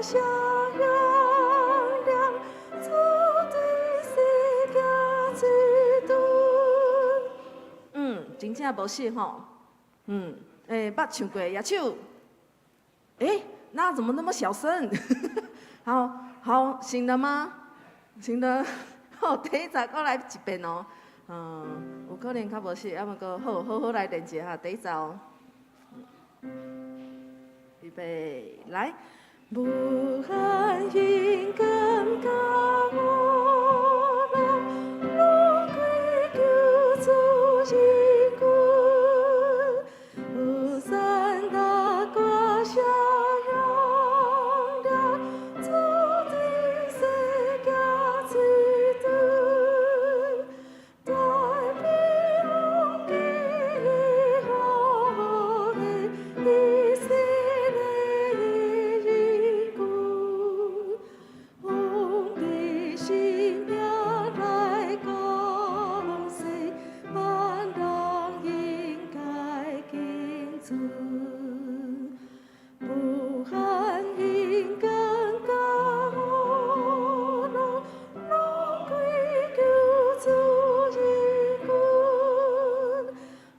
聲響亮，主對世行一頓。真正無熟吼。捌唱過，舉手。那怎麼那麼小聲？好好，行了嗎？行了。好，第一節閣來一遍哦。有可能較無熟，啊，毋過好，好好來練習下第一節哦。預備，來。無限勇敢佮有力，攏歸求主仁君。和散那歌聲響亮，主的世行一頓，大比王家的福氣，以色列的仁君，奉帝聖名來降世，萬人應該敬尊。無限勇敢佮有力，攏歸求主仁君。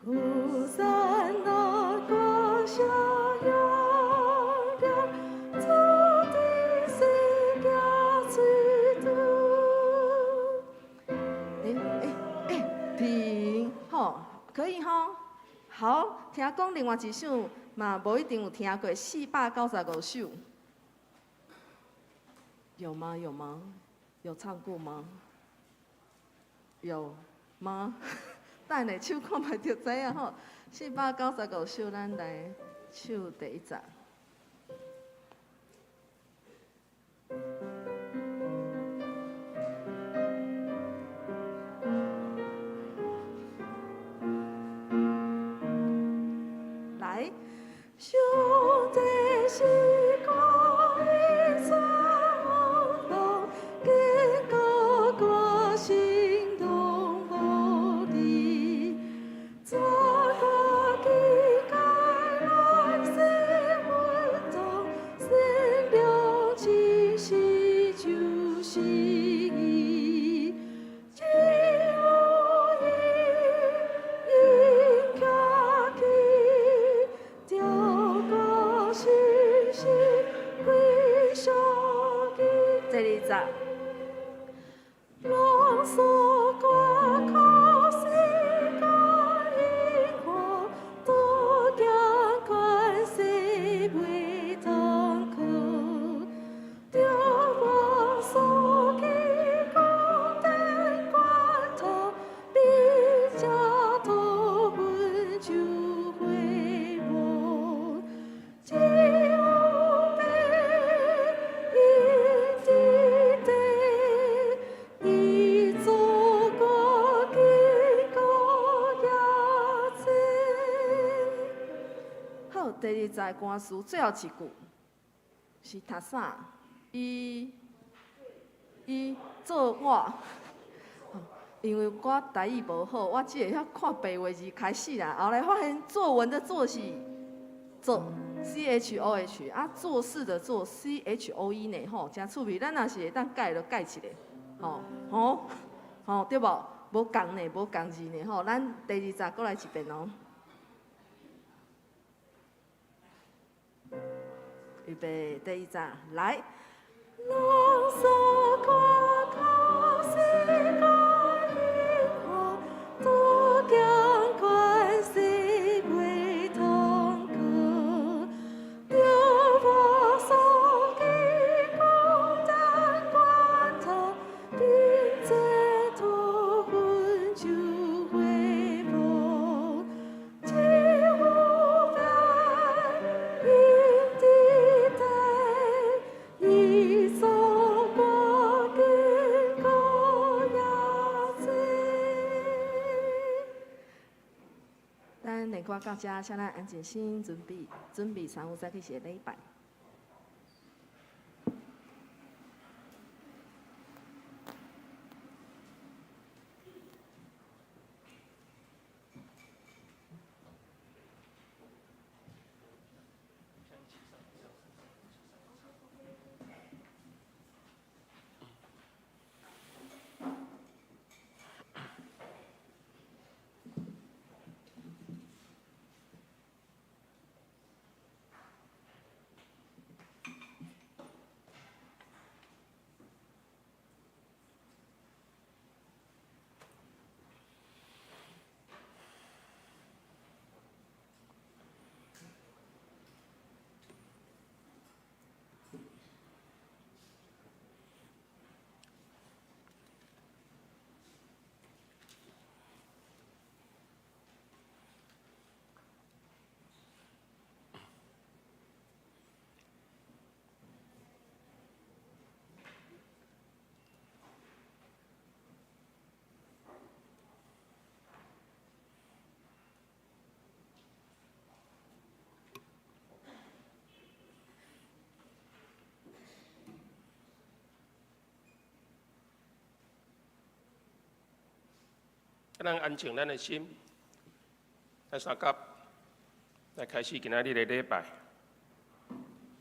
和散那歌聲響亮，主的世行一頓。停，好，可以吼。好，聽講另外一首嘛，無一定有聽過，495首，有嗎？有嗎？有唱過嗎？有嗎？等下手看覓就知影吼。495首，咱來唱第一節。來，上帝是我的全能，堅固我心動無離。怎我期待來世運動，善良真實就是伊，只有伊應徛起，調我信心歸上伊。第二節。人所掛靠世間榮華，多驚權勢袂通靠。著我所記宮殿關頭，比這土雲就會無。只有白雲佇地，伊做我堅固驛站。好，第二節歌詞最後一句是讀啥？伊做我，因為我台語無好，我只會曉看白話字開始啦。後來發現作文的作是做 CHOH 啊，做事的做 CHOE 呢，吼，誠趣味。咱若是會當改就改一下，吼吼吼，對無？無仝呢，無仝字呢，吼。咱第二節閣來一遍哦。預備，第二節來。人所掛靠世間榮華，多驚權勢袂通靠。著我所記宮殿關頭，貧濟土雲就會無。只有白雲佇地，伊做我堅固驛站。咱練歌到這，請咱安靜心，準備準備，三有再去寫禮拜。咱安靜咱的心，咱相佮來開始今仔日的禮拜，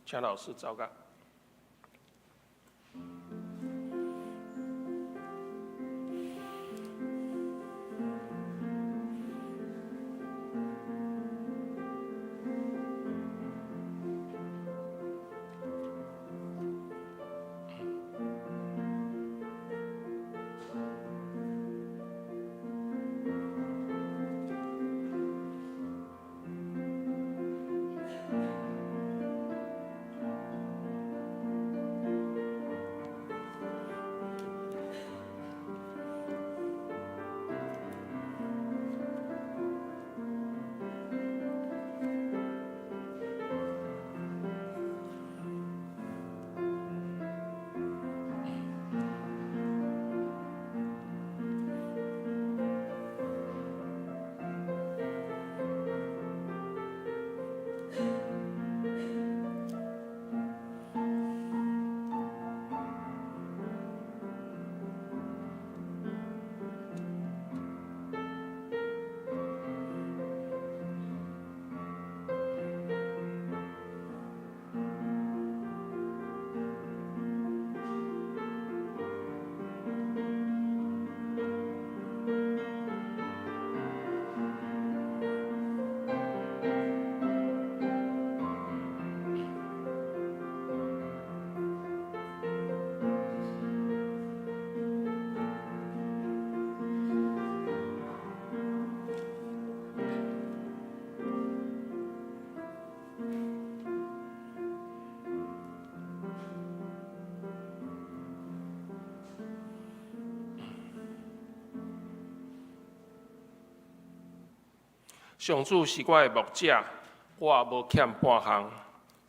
請老師奏樂。上主是我的牧者，我無欠半項。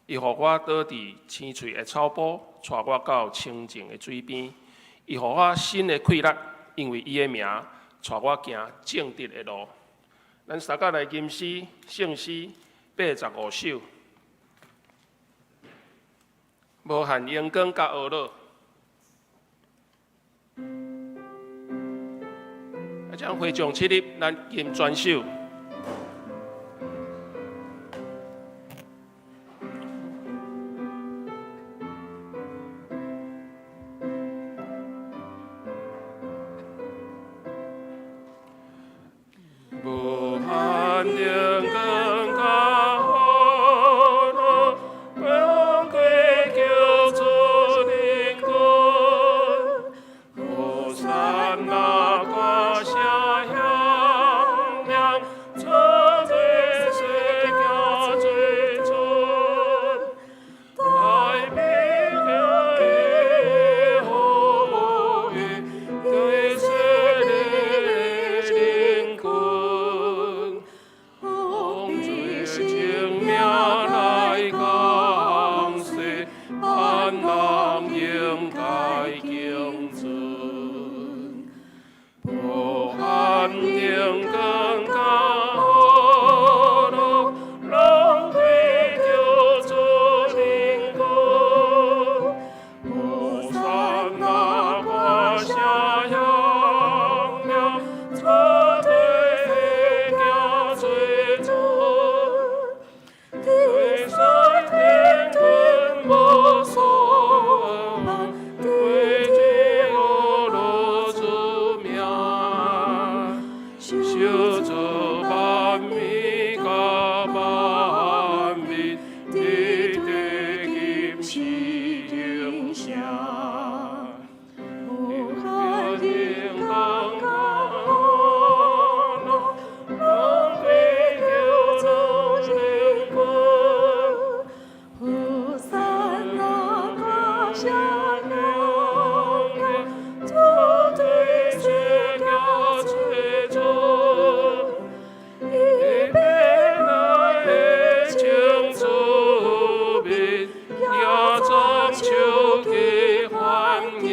伊予我倒佇青翠的草埔，帶我到清靜的水邊。伊予我新的氣力，因為伊的名，帶我行正直的路。咱相佮來吟詩，聖詩85首，無限榮光佮呵咾。啊，這樣會眾起立，咱吟全首。無限榮光佮呵咾，攏歸叫主靈君。和散那歌聲響亮，出對世行最尊，大明的呼籲，對世的靈君。奉主聖名來降世，萬人應該敬尊。無限榮光佮呵咾，攏歸叫主靈君。和散那歌聲響亮，出對行最尊。天上天軍無所歸呵咾主名，受造萬民佮萬民，直直吟詩榮聲。無限榮光佮呵咾，攏歸叫主靈君。和散那歌聲響亮，出對世行最尊。以伯來的情主面，舉雙手去歡迎。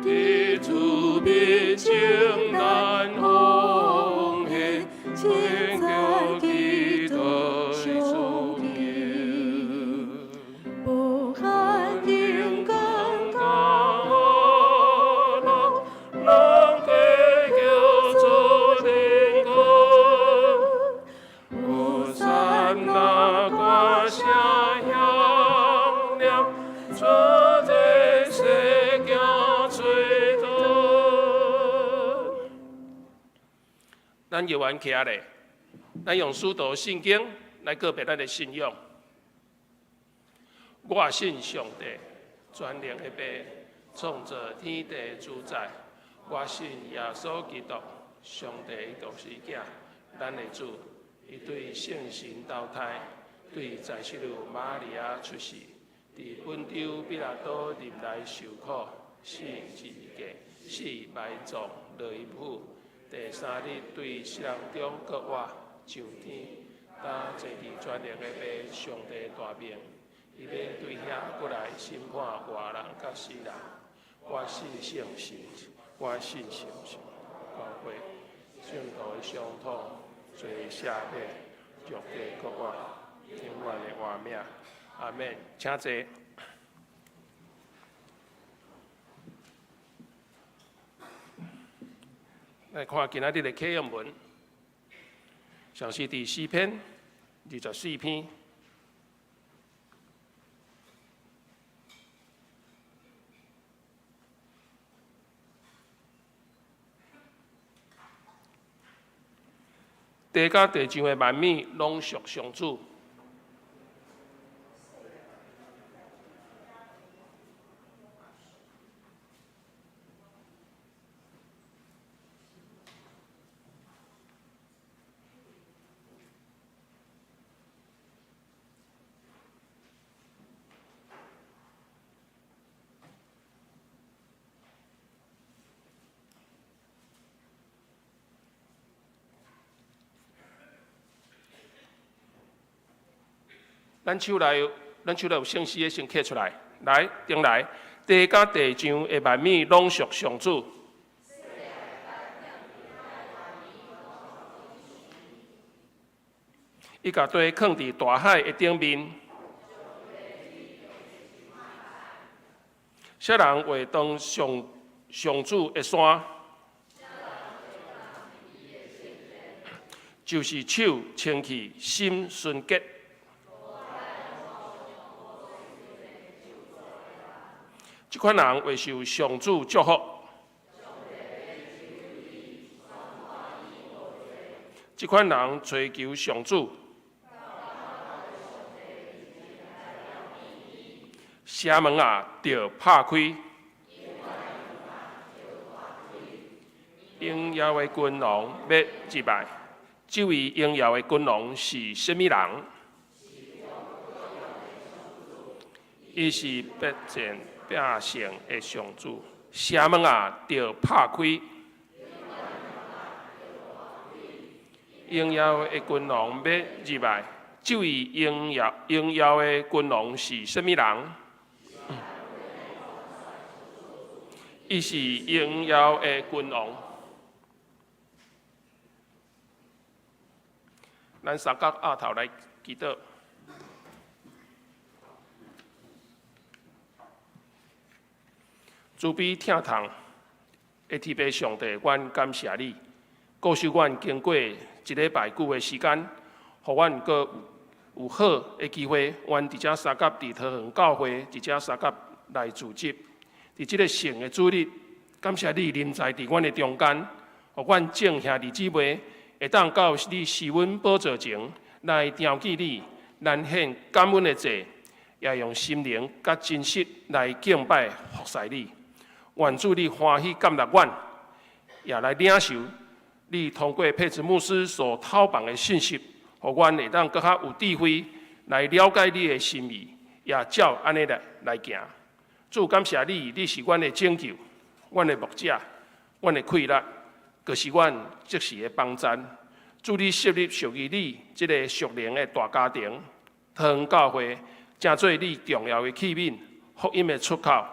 佇主面前咱奉獻，稱叫讚基基督督上上敬。無限榮歌聲響亮，做這世行做陣。咱猶原徛咧，咱用使徒信經來告白咱的信仰。我信上帝，全能的父，創造天地主宰。我信耶穌基督，上帝的獨生囝，咱的主。伊對聖神投胎，對在聖女瑪利亞出世，佇本丟彼拉多入來受苦，死十字架，死埋葬，落陰府。第三日對死人中復活，上天，擔坐佇全能的父上帝大面，伊欲對遐閣來審判活人佮死人。我信聖神，我信聖神，教會聖徒的相通，罪赦免，肉體復活，永遠的活命。阿們，請坐。來看今仔日的啟用文，上是佇詩篇24篇。地佮地上的萬物攏屬上主。咱手內，咱手內有聖詩的，先揢出來，來，頂來，地佮地上的萬物攏屬上主。伊共地囥佇大海的頂面。啥人會登上上主的山？就是手清氣、心純潔。這款人會受上主祝福。這款人追求上主。城門啊，著拍開。榮耀的君王欲入來，這位榮耀的君王是啥物人？伊是必戰必勝的上主。城門啊，著拍開。榮耀的君王欲入來，這位榮耀榮耀的君王是啥物人？伊是榮耀的君王。咱三角壓頭來祈禱。慈悲疼痛的天父上帝，阮感謝你，顧惜阮經過一禮拜久的時間，予阮閣有好的機會，阮佇遮相佮佇桃園教會，佇遮相佮來聚集。佇這个聖的主日，感謝你臨在佇阮的中間，予阮眾兄弟姊妹會當到你施恩寶座前來朝見你，咱獻感恩的祭，也用心靈佮真實來敬拜服侍你。願主你歡喜接納阮，也來領受你通過佩慈牧師所透放的信息，予阮會當閣較有智慧來了解你的心意，也照按呢來來行。主感謝你，你是阮的拯救，阮的牧者，阮的氣力，閣是阮即時的幫贊。主你設立屬於你這个屬靈的大家庭，桃園教會，成做你重要的器皿，福音的出口，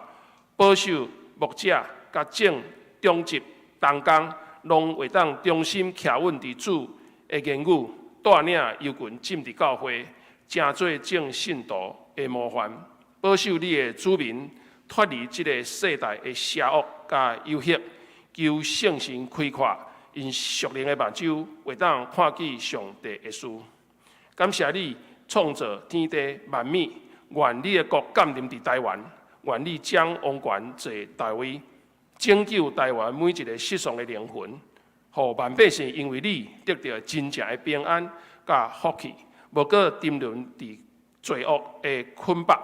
保守牧者佮眾長執同工，攏會當忠心徛穩佇主的言語，帶領羊群進入教會，成做眾信徒的模範，保守你的子民脫離這个世代的邪惡佮誘惑，求聖神開闊𪜶屬靈的目睭，會當看見上帝的事。感謝你，創造天地萬物，願你的國降臨佇台灣，願你將王權坐大衛，拯救台灣每一个失喪的靈魂，予萬百姓因為你得著真正的平安佮福氣，無閣沉淪佇罪惡的捆綁。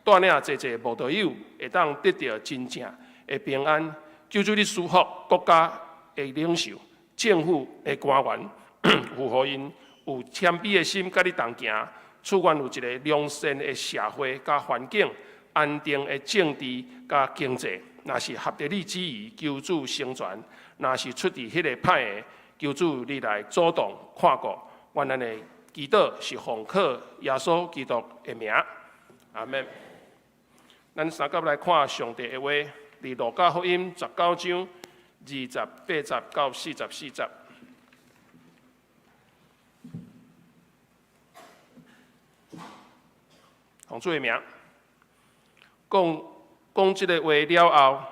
帶領濟濟慕道友會當得著真正的平安。求主你賜福國家的領袖、政府的官員，予𪜶有謙卑的心，佮你同行，賜阮有一个良善的社會佮環境、安定的政治佮經濟。若是合著你旨意，求主成全；若是出佇彼个歹的，求主你來阻擋看顧。願咱的祈禱是奉靠耶穌基督的名，阿們。咱三甲來看上帝的話，佇路加福音19章28節到44節。奉主的名，講講這个話了後，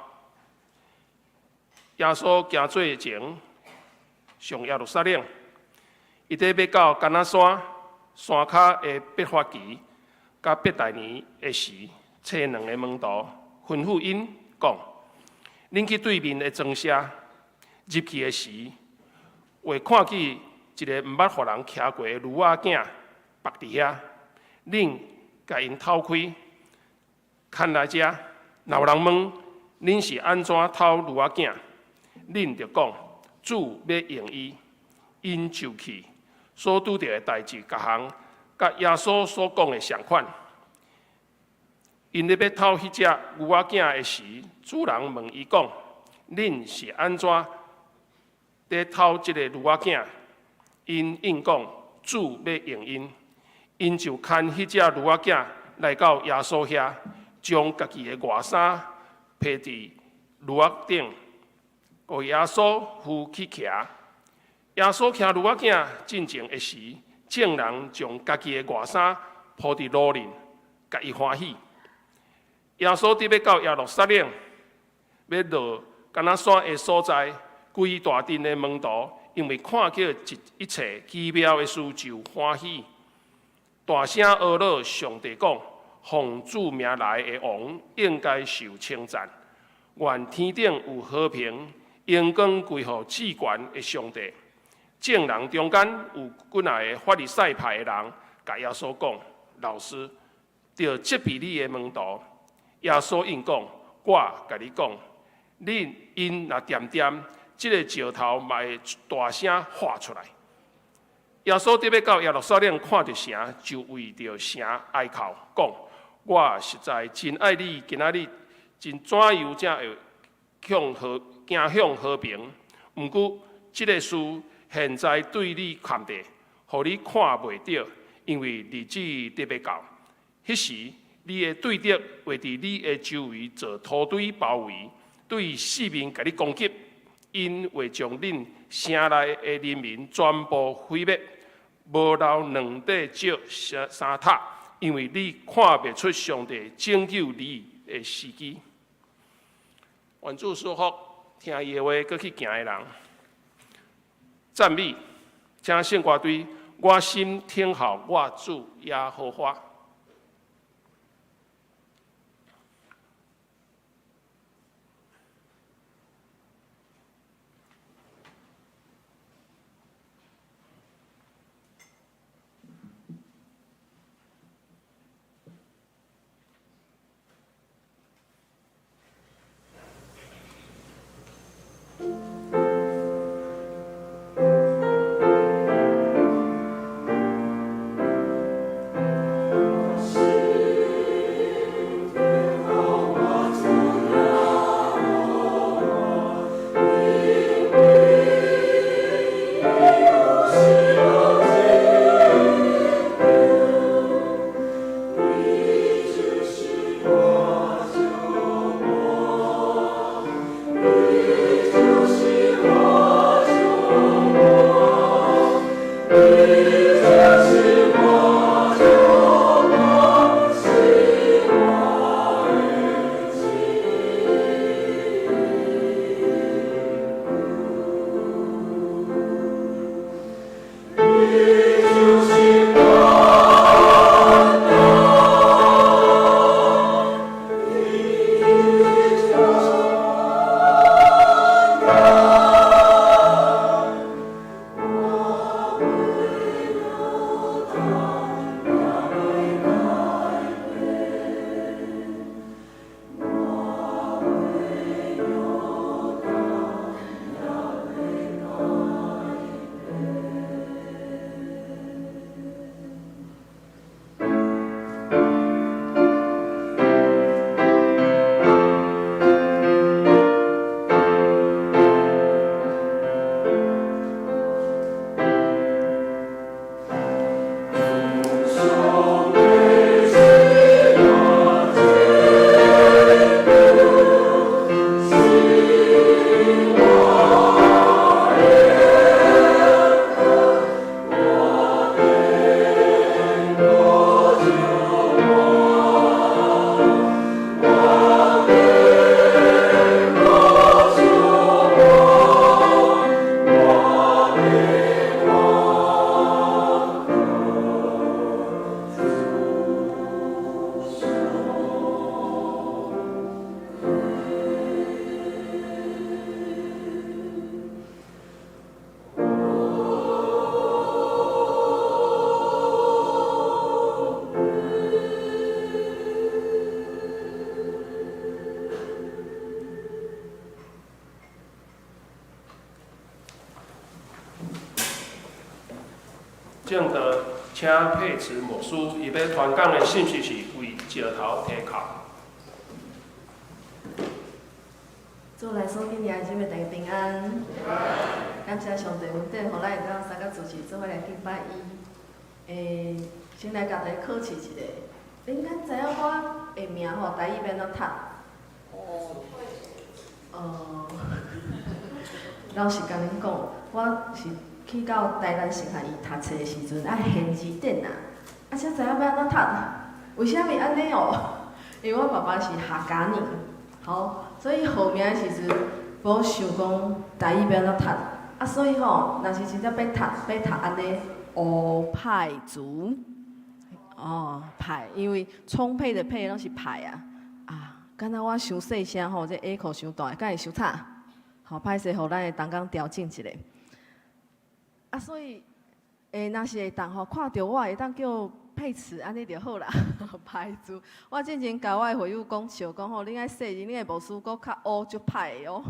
耶穌行做前上耶路撒冷，伊佇欲到橄欖山山跤的伯法其佮伯大尼的時，差兩个門徒，吩咐𪜶講：恁去對面的莊舍入去的時，會看見一个毋捌予人騎過的驢仔囝縛佇遐，恁共𪜶偷開，牽來遮。若有人問恁是按怎偷驢仔囝，恁就講主欲用伊，𪜶就去。所拄著的代誌，逐項佮耶穌所講的相款。𪜶咧欲偷彼隻牛仔囝的時，主人問伊講：恁是按怎佇偷這个驢仔囝？𪜶應講：主欲用𪜶。𪜶就牽彼隻驢仔囝來到耶穌遐，將家己的外衫披佇驢仔頂，予耶穌扶去騎。耶穌騎驢仔囝進前的時，眾人將家己的外衫鋪佇路頂，共伊歡喜。耶穌佇欲到耶路撒冷，欲落橄欖山的所在，規大陣的門徒因為看見一一切奇妙的事，就歡喜，大聲呵咾上帝講：奉主名來的王應該受稱讚。願天頂有和平，榮光歸予至懸的上帝。眾人中間有幾若个法利賽派的人，共耶穌講：老師，著責備你的門徒。耶穌應講：我共你講，恁𪜶若恬恬，這个石頭嘛會大聲喊出來。耶穌佇欲到耶路撒冷，看著城，就為著城哀哭，講：我實在真愛你，今仔日真怎樣才會向和行向和平？毋過，這个事現在對你崁著，予你看袂著，因為日子佇欲到，彼時你的對敵會佇你的周圍做土堆包圍，對四面共你攻擊，𪜶會將恁城內的人民全部毀滅，無留兩塊石相疊，因為你看袂出上帝拯救你的時機。願主賜福，聽伊的話，閣去行的人。讚美，請聖歌隊，我心等候我主耶和華。正道，請佩慈牧師，伊欲傳講的信息是為石頭提哭。主內所敬愛的姊妹，大家平安。感謝上帝恩典，予咱會當三個主持做伙來敬拜伊。先來共大家考試一下，恁敢知影我的名吼，台語欲按怎讀？哦，老實共恁講，我是去到台南神學院讀冊的時陣，愛編字典啊，啊才知影欲按怎讀。為啥物按呢哦？因為我爸爸是客家人，好，所以號名的時陣，無想講台語欲按怎讀，啊，所以吼，若是真正欲讀，欲讀按呢，烏派族，哦，派，因為充沛的沛攏是派啊，啊，敢若我傷細聲吼，這 echo 傷大，敢會傷吵？好，歹勢，予咱的同工調整一下。啊，所以，若是會當吼，看著我會當叫佩慈按呢就好啦。派族，我進前共我的會友講笑講吼，恁愛細字，恁的牧師閣較烏足歹的哦。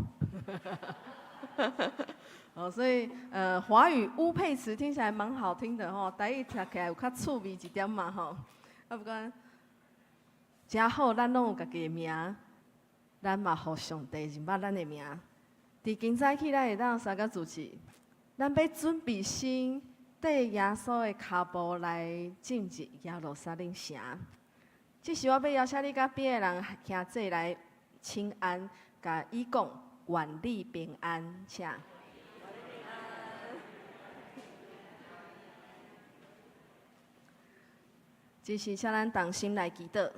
哦，所以，華語烏佩慈聽起來蠻好聽的吼，台語聽起來有較趣味一點嘛吼。啊，不過，誠好，咱攏有家己的名，咱嘛予上帝認捌咱的名。佇今早起，咱會當三個主持，咱欲準備心，綴耶穌的跤步來進入耶路撒冷城。這時我欲邀請你佮邊的人兄姊來請安，共伊講願你平安，請。這時，請咱同心來祈禱。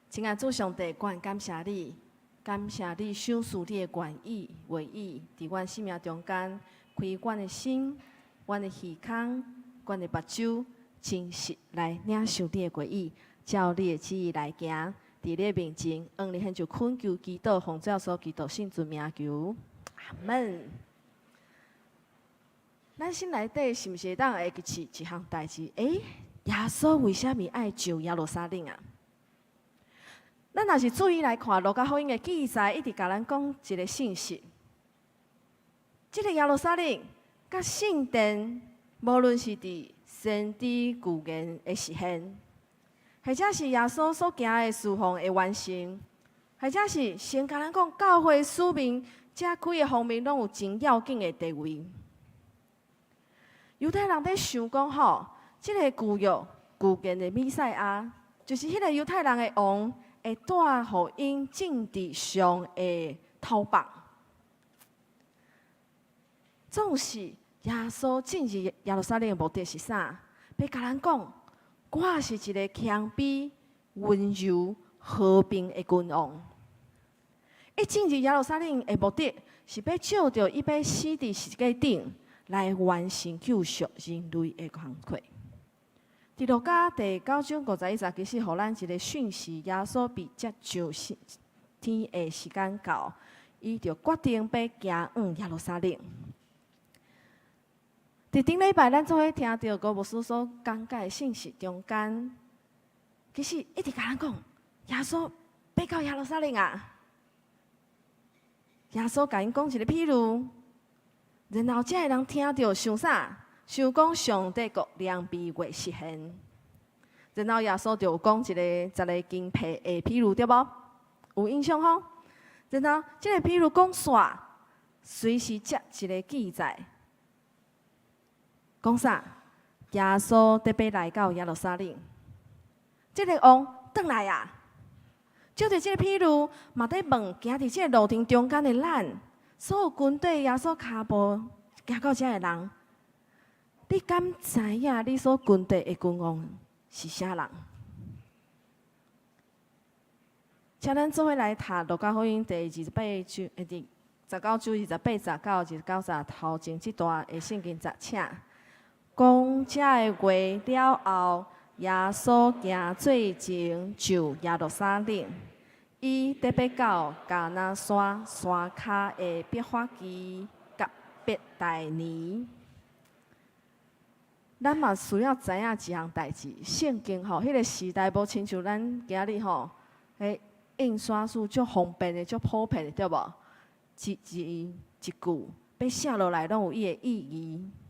親愛主上帝，阮感謝你，感謝你賞賜你的願意、話語，佇阮生命中間，開阮的心、阮的耳孔、阮的目睭，真實來領受你的話語，照你的旨意來行。佇你的面前，向你獻上懇求、祈禱，奉主耶穌基督聖尊名求，阿門。咱心內底是毋是會當會記起一項代誌？耶穌為啥物愛上耶路撒冷啊？咱若是注意來看，路加福音的記載，一直共咱講一個信息。這個耶路撒冷佮聖殿，無論是佇先知預言的實現，或者是耶穌所行的事奉的完成，或者是先共咱講教會使命，這幾个方面攏有真要緊的地位。猶太人佇想講吼，這个舊約預言的彌賽亞，就是彼个猶太人的王，會帶予𪜶政治上的頭目。總是耶穌進入耶路撒冷的目的是啥？欲共咱講，我是一个謙卑、溫柔、和平的君王。伊進入耶路撒冷的目的是欲藉著伊欲死佇十字架頂，來完成救贖人類的工課。佇路加第九章五十一節，其實予咱一个訊息：耶穌被接上天的時間到，伊就決定欲行往耶路撒冷。佇頂禮拜，咱做伙聽著郭牧師所講解的信息中間，其實一直共咱講，耶穌欲到耶路撒冷啊！耶穌共𪜶講一个譬喻，然後這个人聽著想啥？想講上帝國良未月實現。然後耶穌就有講一个十个金幣的譬喻，對無？有印象吼？然後這个譬喻講煞，隨時接一个記載。講啥？耶穌特別來到耶路撒冷，這个王轉來啊！照著這个譬喻，嘛佇問行佇這个路程中間的咱，所有跟綴耶穌跤步行到遮的人，你敢知影你所跟綴的君王是啥人？請咱做伙來讀《路加福音》第二十八章，第十九章二十八節到二十九節頭前這段的聖經節，請。講這个話了後，耶穌行做前上耶路撒冷，伊特欲到橄欖山山跤的伯法基佮伯大尼。咱嘛需要知影一項代誌，聖經吼，彼个時代無親像咱今日吼，彼印刷術足方便的、足普遍的，對無？一字一句欲寫落來，攏有伊的意義。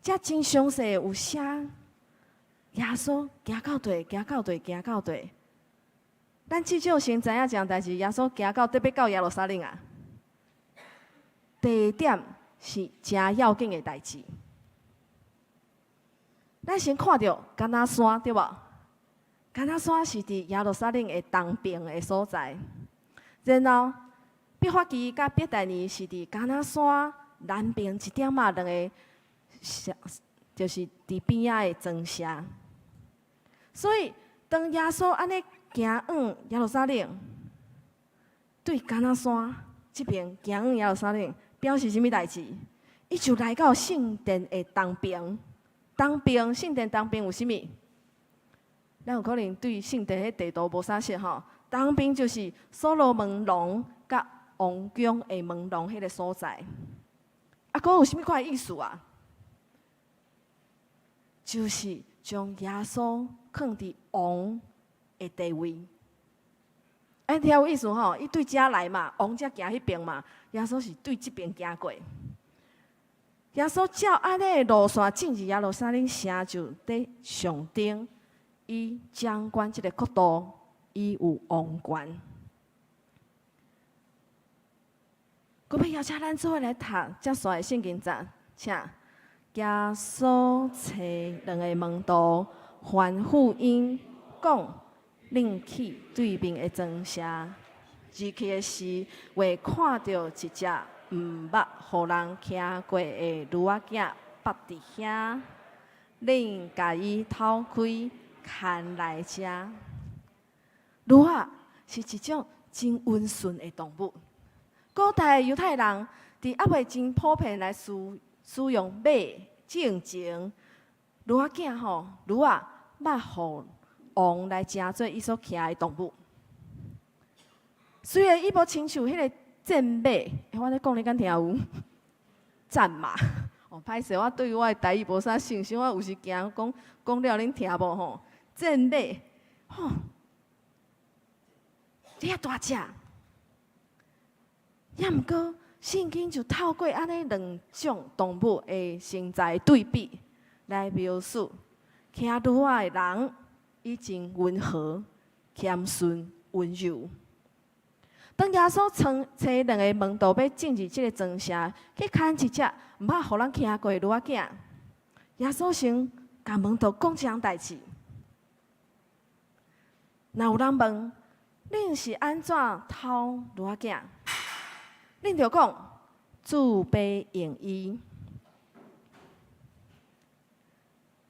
遮真詳細有寫耶穌行到佗，行到佗，行到佗。咱至少先知影一項代誌，耶穌行到得欲到耶路撒冷啊。地點是誠要緊的代誌。咱先看著橄欖山，對無？橄欖山是佇耶路撒冷的東邊的所在。然後，伯法其佮伯大尼是佇橄欖山南邊一點仔兩个，就是佇邊仔的莊舍。所以，當耶穌按呢行往耶路撒冷，對橄欖山這邊行往耶路撒冷，表示啥物代誌？伊就來到聖殿的東邊。東邊，聖殿東邊有啥物？咱有可能對聖殿彼地圖無啥熟吼。東邊就是所羅門廊佮王宮的門廊彼个所在。啊，閣有啥物款的意思啊？就是將耶穌囥佇王的地位。欸，聽有意思吼？伊對遮來嘛，王才行彼邊嘛。耶穌是對這邊行過。耶穌照按呢的路線進入耶路撒冷城，就佇象徵伊掌管這个國度，伊有王權。閣欲邀請咱做伙來讀這段的聖經節，請耶穌揣兩个門徒，吩咐𪜶講：恁去對面的莊舍，入去的時，會看著一隻毋捌予人騎過的驢仔囝縛佇遐，恁共伊敨開，牽來遮。驢仔是一種真溫順的動物。古代猶太人佇猶未真普遍來使用馬進前，驢仔囝吼，驢仔捌予王來成做伊所騎的動物。雖然伊無親像彼个戰馬，欸，我咧講你敢聽有？戰馬，哦，歹勢，我對我的台語無啥信心，我有時驚講講了恁聽無吼。戰馬，吼，遮大隻，抑毋過聖經就透過按呢兩種動物的身材對比，來描述騎驢仔的人，伊真溫和、謙遜、溫柔。當耶穌揣兩个門徒欲進入這个莊舍，去牽一隻毋捌予人騎過的驢仔囝，耶穌先共門徒講一項代誌。若有人問，恁是按怎敨驢仔囝？恁著講，主欲用伊。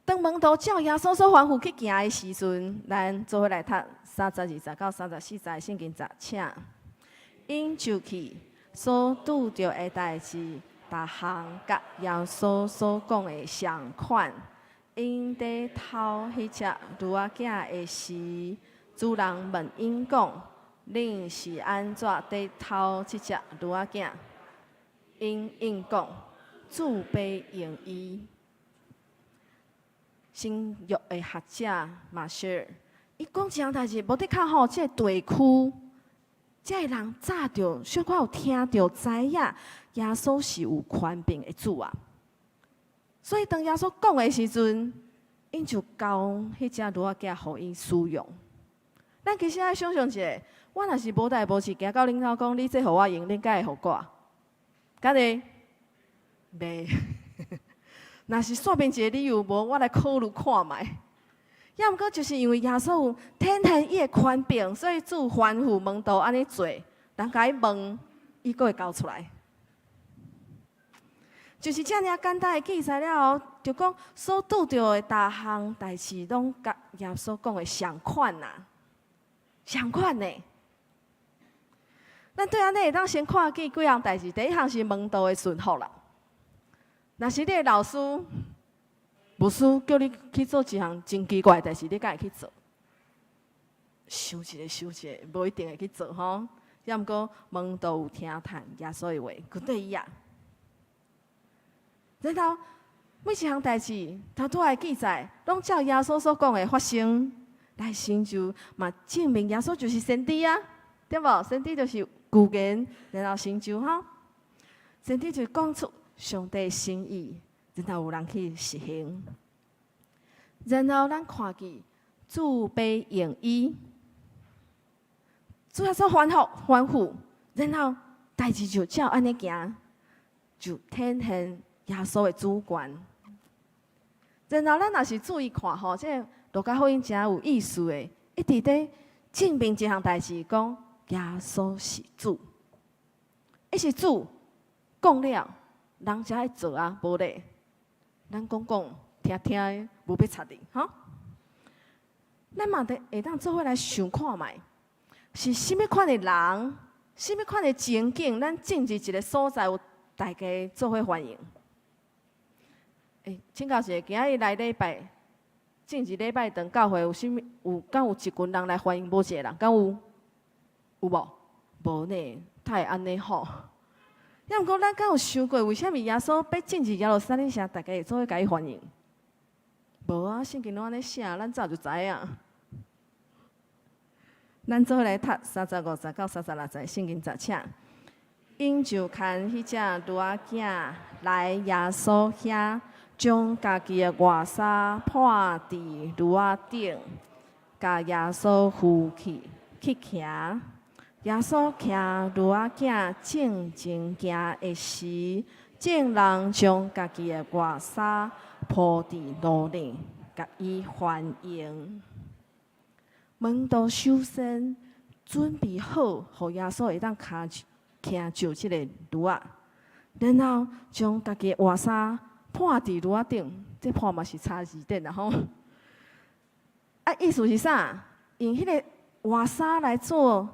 當門徒照耶穌所吩咐去行的時陣，咱做伙來讀32節到34節的聖經節，請。𪜶就去所拄著的代誌，逐項佮耶穌所講的相款。𪜶佇敨彼隻驢仔囝的時，主人問𪜶講：恁是按怎佇敨這隻驢仔囝？𪜶應講：主欲用伊。新約的學者馬歇爾，伊講一項代誌，無的確吼，這个地區，這个人早就小可有聽著知影，耶穌是有權柄的主啊。所以當耶穌講的時陣，𪜶就交彼隻驢仔囝予伊使用。咱其實愛想像一下，我若是無代無誌行到恁兜講，你這予我用，恁敢會予我？敢會？袂。若是煞變一个理由，無我來考慮看覓。抑毋過就是因為耶穌有天天伊的權柄，所以主吩咐門徒按呢做，人共伊問，伊閣會交出來。就是遮爾簡單的記載了後，就講所拄著的逐項代誌，攏佮耶穌講的相款啊，相款呢。咱對按呢會當先看見幾項代誌，第一項是門徒的順服啦。若是你的老師、牧師叫你去做一項真奇怪的代誌，你敢會去做？想一下，想一下，無一定會去做吼。抑毋過門徒有聽趁耶穌的話，跟綴伊啊。然後每一項代誌，頭拄仔的記載，攏照耶穌所講的發生來成就，嘛證明耶穌就是先知啊，對無？先知就是預言，然後成就吼。先知就講出上帝心意，然後有人去實行。然後咱看見主欲用伊，主耶穌吩咐吩咐，然後代誌就照按呢行，就體現耶穌的主權。然後咱若是注意看吼，這個路加福音誠有意思的，一直佇證明一項代誌，講耶穌是主，伊是主，講了，人才愛做啊，無咧，咱講講聽聽，無欲插你，吼。咱嘛得會當做伙來想看覓，是啥物款的人，啥物款的情景，咱進入一个所在，有大家做伙歡迎。欸，請教一下，今仔日來禮拜，進一禮拜堂教會有啥物？有敢有一群人來歡迎？無一个人，敢有？有無？無呢，太按呢吼。抑毋過，咱敢有想過，為啥物耶穌欲進入耶路撒冷城，大家會做伙共伊歡迎？無啊，聖經攏按呢寫，咱早就知影。咱做伙來讀35節到36節聖經節，請。𪜶就牽彼隻驢仔囝來耶穌遐，將家己的外衫披佇驢仔頂，共耶穌扶起去騎。耶穌騎驢仔囝正前行的時，眾人將家己的外衫鋪佇路頂，共伊歡迎。門徒首先準備好，予耶穌會當騎騎上這個驢仔，然後將家己的外衫披佇驢仔頂，這披嘛是查字典啦吼。啊，意思是啥？用彼个外衫來做，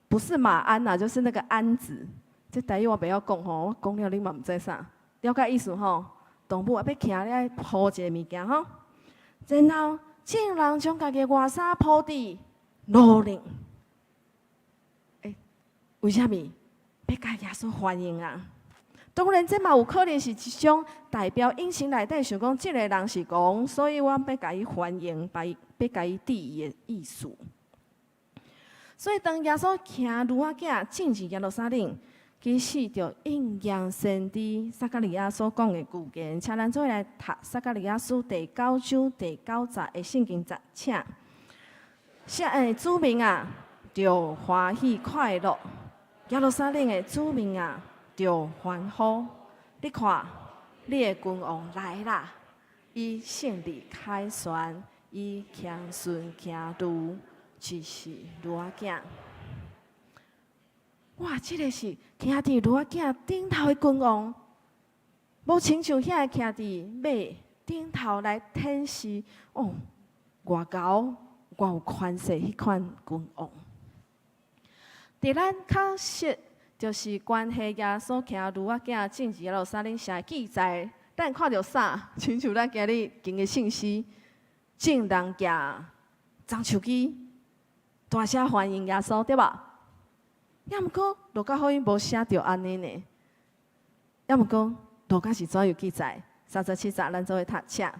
不是馬鞍啦，就是那個鞍子。這台語我袂曉講吼，我講了恁嘛毋知啥，了解意思吼？動物啊，欲騎你愛鋪一个物件吼，然後眾人將家己的外衫鋪佇路頂。欸，為啥物？欲共耶穌歡迎啊！當然，這嘛有可能是一種代表隱形內底想講，這个人是王，所以我欲共伊歡迎，把伊欲共伊致意的意思。所以當耶穌騎驢仔囝進入耶路撒冷，其實就應驗先知撒迦利亞所講的預言。請咱做伙來讀撒迦利亞書第九章第九節的聖經節，請。寫的子民啊，著歡喜快樂；耶路撒冷的子民啊，著歡呼。你看，你的君王來啦！伊勝利凱旋，伊謙遜騎驢，就是驢仔囝。哇！這个是騎佇驢仔囝頂頭的君王，無親像遐个騎佇馬頂頭來展示哦，偌𠢕偌有權勢彼款君王。佇咱確實就是關係耶穌騎驢仔囝進入耶路撒冷城的記載，咱看著啥？親像咱今日經的信息，眾人舉棕樹枝，大聲歡迎耶穌，對無？抑毋過，路加福音無寫著按呢呢。抑毋過，路加是怎樣記載？37節，咱做伙讀請。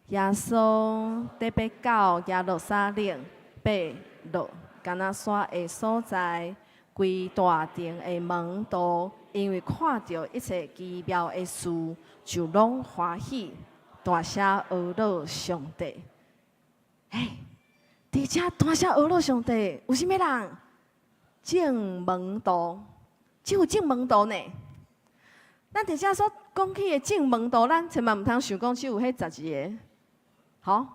耶穌佇欲到耶路撒冷，欲落橄欖山的所在，規大殿的門徒，因為看著一切奇妙的事，就攏歡喜，大聲呵咾上帝。嘿，佇遮大聲呵咾上帝，有啥物人？眾門徒，只有眾門徒呢。咱佇遮所講起的眾門徒，咱千萬毋通想講只有彼12个，吼，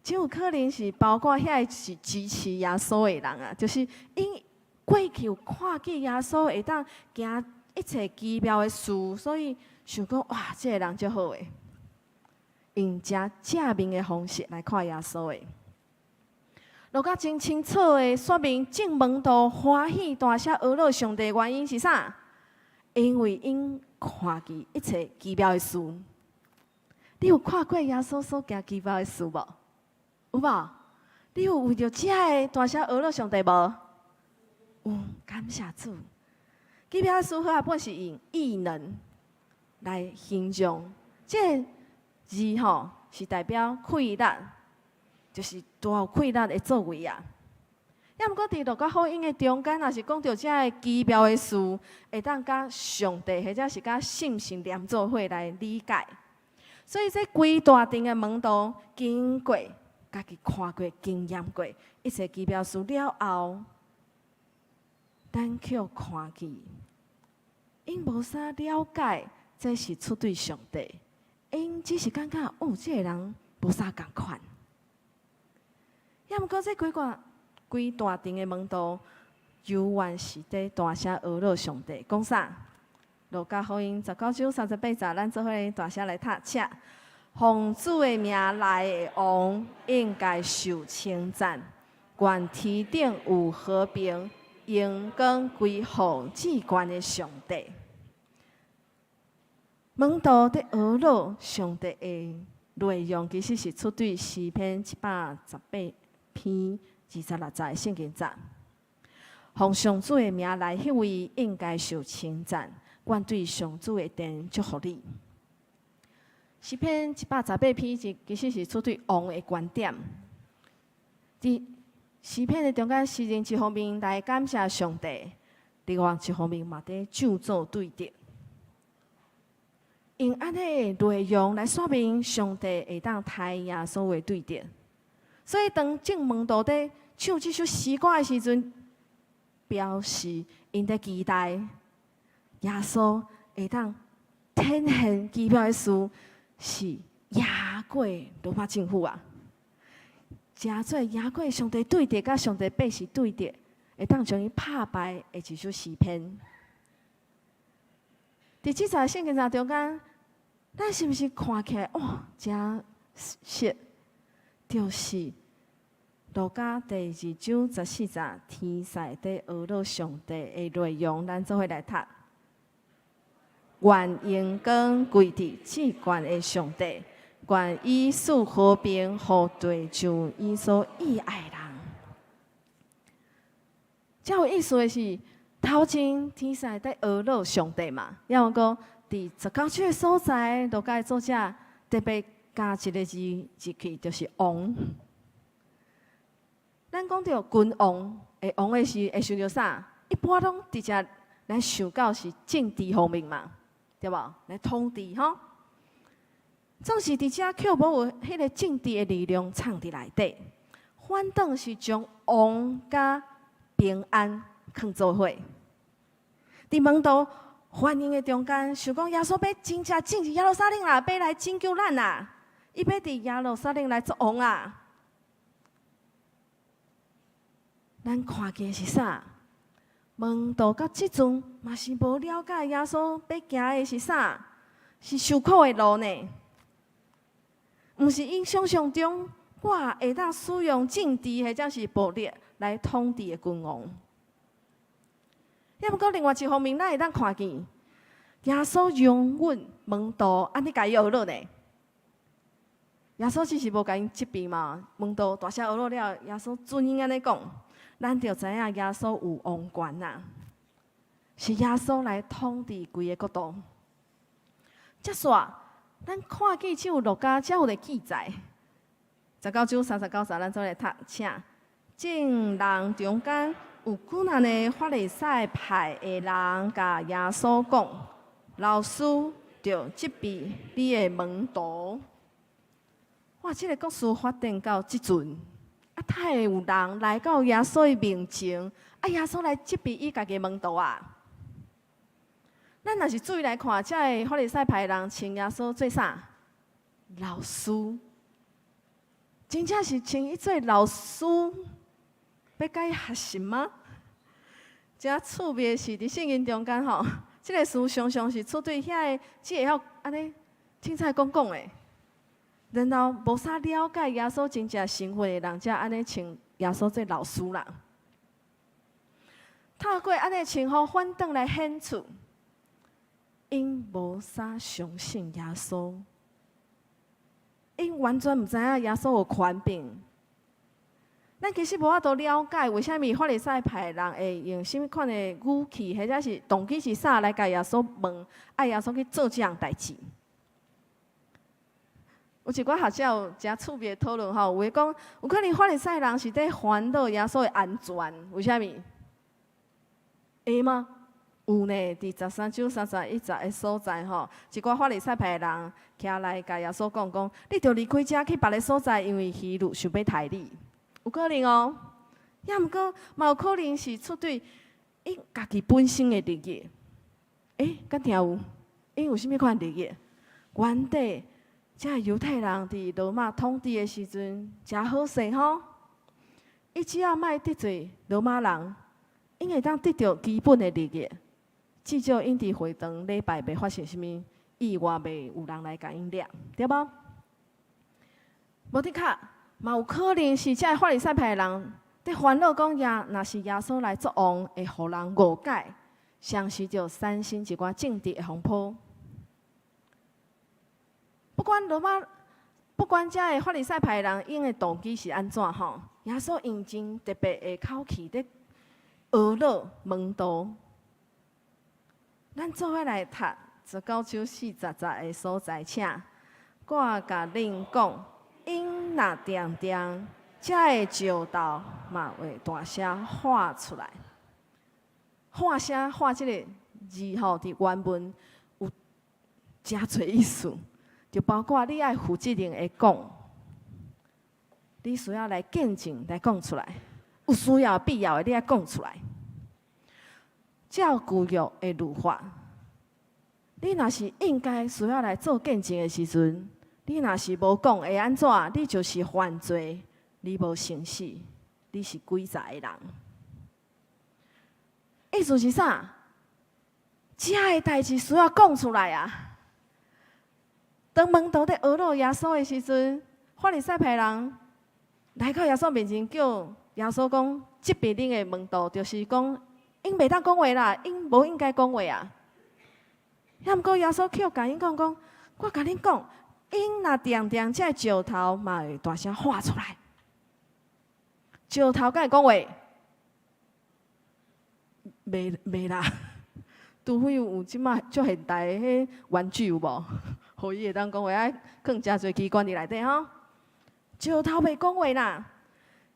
只有可能是包括遐个是支持耶穌的人啊，就是𪜶過去有看見耶穌會當行一切奇妙的事，所以想講哇，這个人足好的，用誠正面的方式來看耶穌的。路加真清楚的說明，眾門徒歡喜大聲呵咾上帝的原因是啥？因為𪜶看見一切奇妙的事。你有看過耶穌所行奇妙的事無？有無？你有為著這个大聲呵咾上帝無？有，感謝主。奇妙的事和合本是用異能來形容，這个字吼是代表氣力，就是大有氣力的作為啊！抑毋過佇路加福音的中間，若是講著遮个奇妙的事，會當佮上帝或者是佮信心連做伙來理解。所以這規大陣的門徒經過家己看過、經驗過一切奇妙事了後，咱卻看見，𪜶無啥了解，這是出對上帝，𪜶只是感覺哦，這个人無啥仝款。抑毋過這幾個規大陣的門徒，猶原是佇大聲呵咾上帝，講啥？路加福音19章38節，咱做伙大聲來讀，請。奉主的名來的王，應該受稱讚。願天頂有和平，榮光歸予至懸的上帝。門徒佇呵咾上帝的內容，其實是出對詩篇118篇26節的聖經節。奉上主的名來，彼位應該受稱讚。願對上主的殿祝福你。詩篇一百十八篇是其實是出對王的觀點。佇詩篇的中間，詩人一方面來感謝上帝，另外一方面嘛佇咒詛對敵。用按呢內容來說明上帝會當刣贏所有對敵。所以當眾門徒佇唱這首詩歌的時陣，表示𪜶佇期待耶穌會當展現奇妙的事，是贏過羅馬政府啊！誠做贏過上帝對敵，佮上帝百姓對敵，會當將伊拍敗的一首詩篇。佇這節聖經節中間，咱是毋是看起來哇，誠熟？就是路加第2章14節，天使佇呵咾上帝的內容，咱做伙來讀。願榮光歸佇至懸的上帝，願伊賜和平，予地上伊所喜愛的人。遮有意思的是，頭前天使佇呵咾上帝嘛，抑毋過佇十九章的所在，路加的作者特別加一个字入去，就是王。咱講著君王，會王的時會想著啥？一般攏直接來想到是政治方面嘛，對無？來統治吼。總是佇遮卻無有彼个政治的力量藏佇內底，反倒是將王佮平安囥做伙。佇門徒歡迎的中間，想講耶穌欲真正進入耶路撒冷啦，欲來拯救咱啦，伊欲佇耶路撒冷來做王啊！咱看見是啥？門徒到這陣嘛是無了解耶穌欲行的是啥？是受苦的路呢？毋是𪜶想象中，我會當使用政治或者是暴力來統治的君王。抑毋過另外一方面，咱會當看見耶穌容忍門徒按呢共伊呵咾呢？耶穌只是無共𪜶責備嘛，門徒大聲呵咾了，耶穌准𪜶按呢講，咱就知影耶穌有王權啊，是耶穌來統治規个國度。接煞，咱看見只有路加才有咧記載，19章39節，咱做來讀，請。眾人中間有幾若个法利賽派的人，共耶穌講：老師，著責備你的門徒。哇！這个故事發展到這陣，啊，哪會有人來到耶穌的面前，啊，耶穌來責備伊家己的門徒啊。咱若是注意來看，這个法利賽派的人稱耶穌做啥？老師。真正是稱伊做老師，欲共伊學習嗎？誠趣味的是，佇聖經中間吼，這个詞常常是出對遐个只會曉按呢凊彩講講的，然後無啥了解耶穌真正身份的人，才按呢稱耶穌做老師啦。透過按呢稱呼，反轉來顯出，𪜶無啥相信耶穌，𪜶完全毋知影耶穌有權柄。咱其實無法度了解，為啥物法利賽派人會用啥物款的語氣，或者是動機是啥來共耶穌問，愛耶穌去做這項代誌。有一寡學者有誠趣味的討論吼，有的講有可能法利賽人是佇煩惱耶穌的安全，為啥物？會嗎？有呢，佇13章31節的所在吼，一寡法利賽派的人徛來共耶穌講講，你著離開遮去別个所在，因為希律想欲刣你。有可能哦，抑毋過嘛有可能是出對𪜶家己本身的利益。欸，敢聽有？𪜶有啥物款利益？原底這个猶太人佇羅馬統治的時陣，誠好勢吼。伊只要莫得罪羅馬人，𪜶會當得著基本的利益。至少𪜶佇會堂禮拜袂發生啥物意外，袂有人來共𪜶掠，對無？無的確，嘛有可能是這个法利賽派的人佇煩惱講耶，若是耶穌來做王，會予人誤解，相信著產生一寡政治的風波。不管羅馬，不管這个法利賽派的人𪜶的動機是按怎吼，耶穌用真特別的口氣佇呵咾門徒。咱做伙來讀19章40節的所在，請我共恁講，𪜶若定定，這个石頭嘛會大聲喊出來。喊聲喊這个字吼，佇原文有誠濟意思，就包括你愛負責任的講，你需要來見證來講出來，有需要必要的你愛講出來。照舊約的律法，你若是應該需要來做見證的時陣，你若是無講會按怎？你就是犯罪，你無誠實，你是詭詐的人。意思是啥？這个代誌需要講出來啊！當門徒佇呵咾耶穌的時陣，法利賽派人來到耶穌面前，叫耶穌講：責備恁的門徒，就是講𪜶袂當講話啦，𪜶無應該講話啊。抑毋過耶穌卻共𪜶講講，我共恁講，𪜶若定定，這个石頭嘛會大聲喊出來。石頭敢會講話？袂袂啦，除非有這擺足現代的彼玩具有無？予伊會當講話，愛囥誠濟機關佇內底吼。石頭袂講話啦。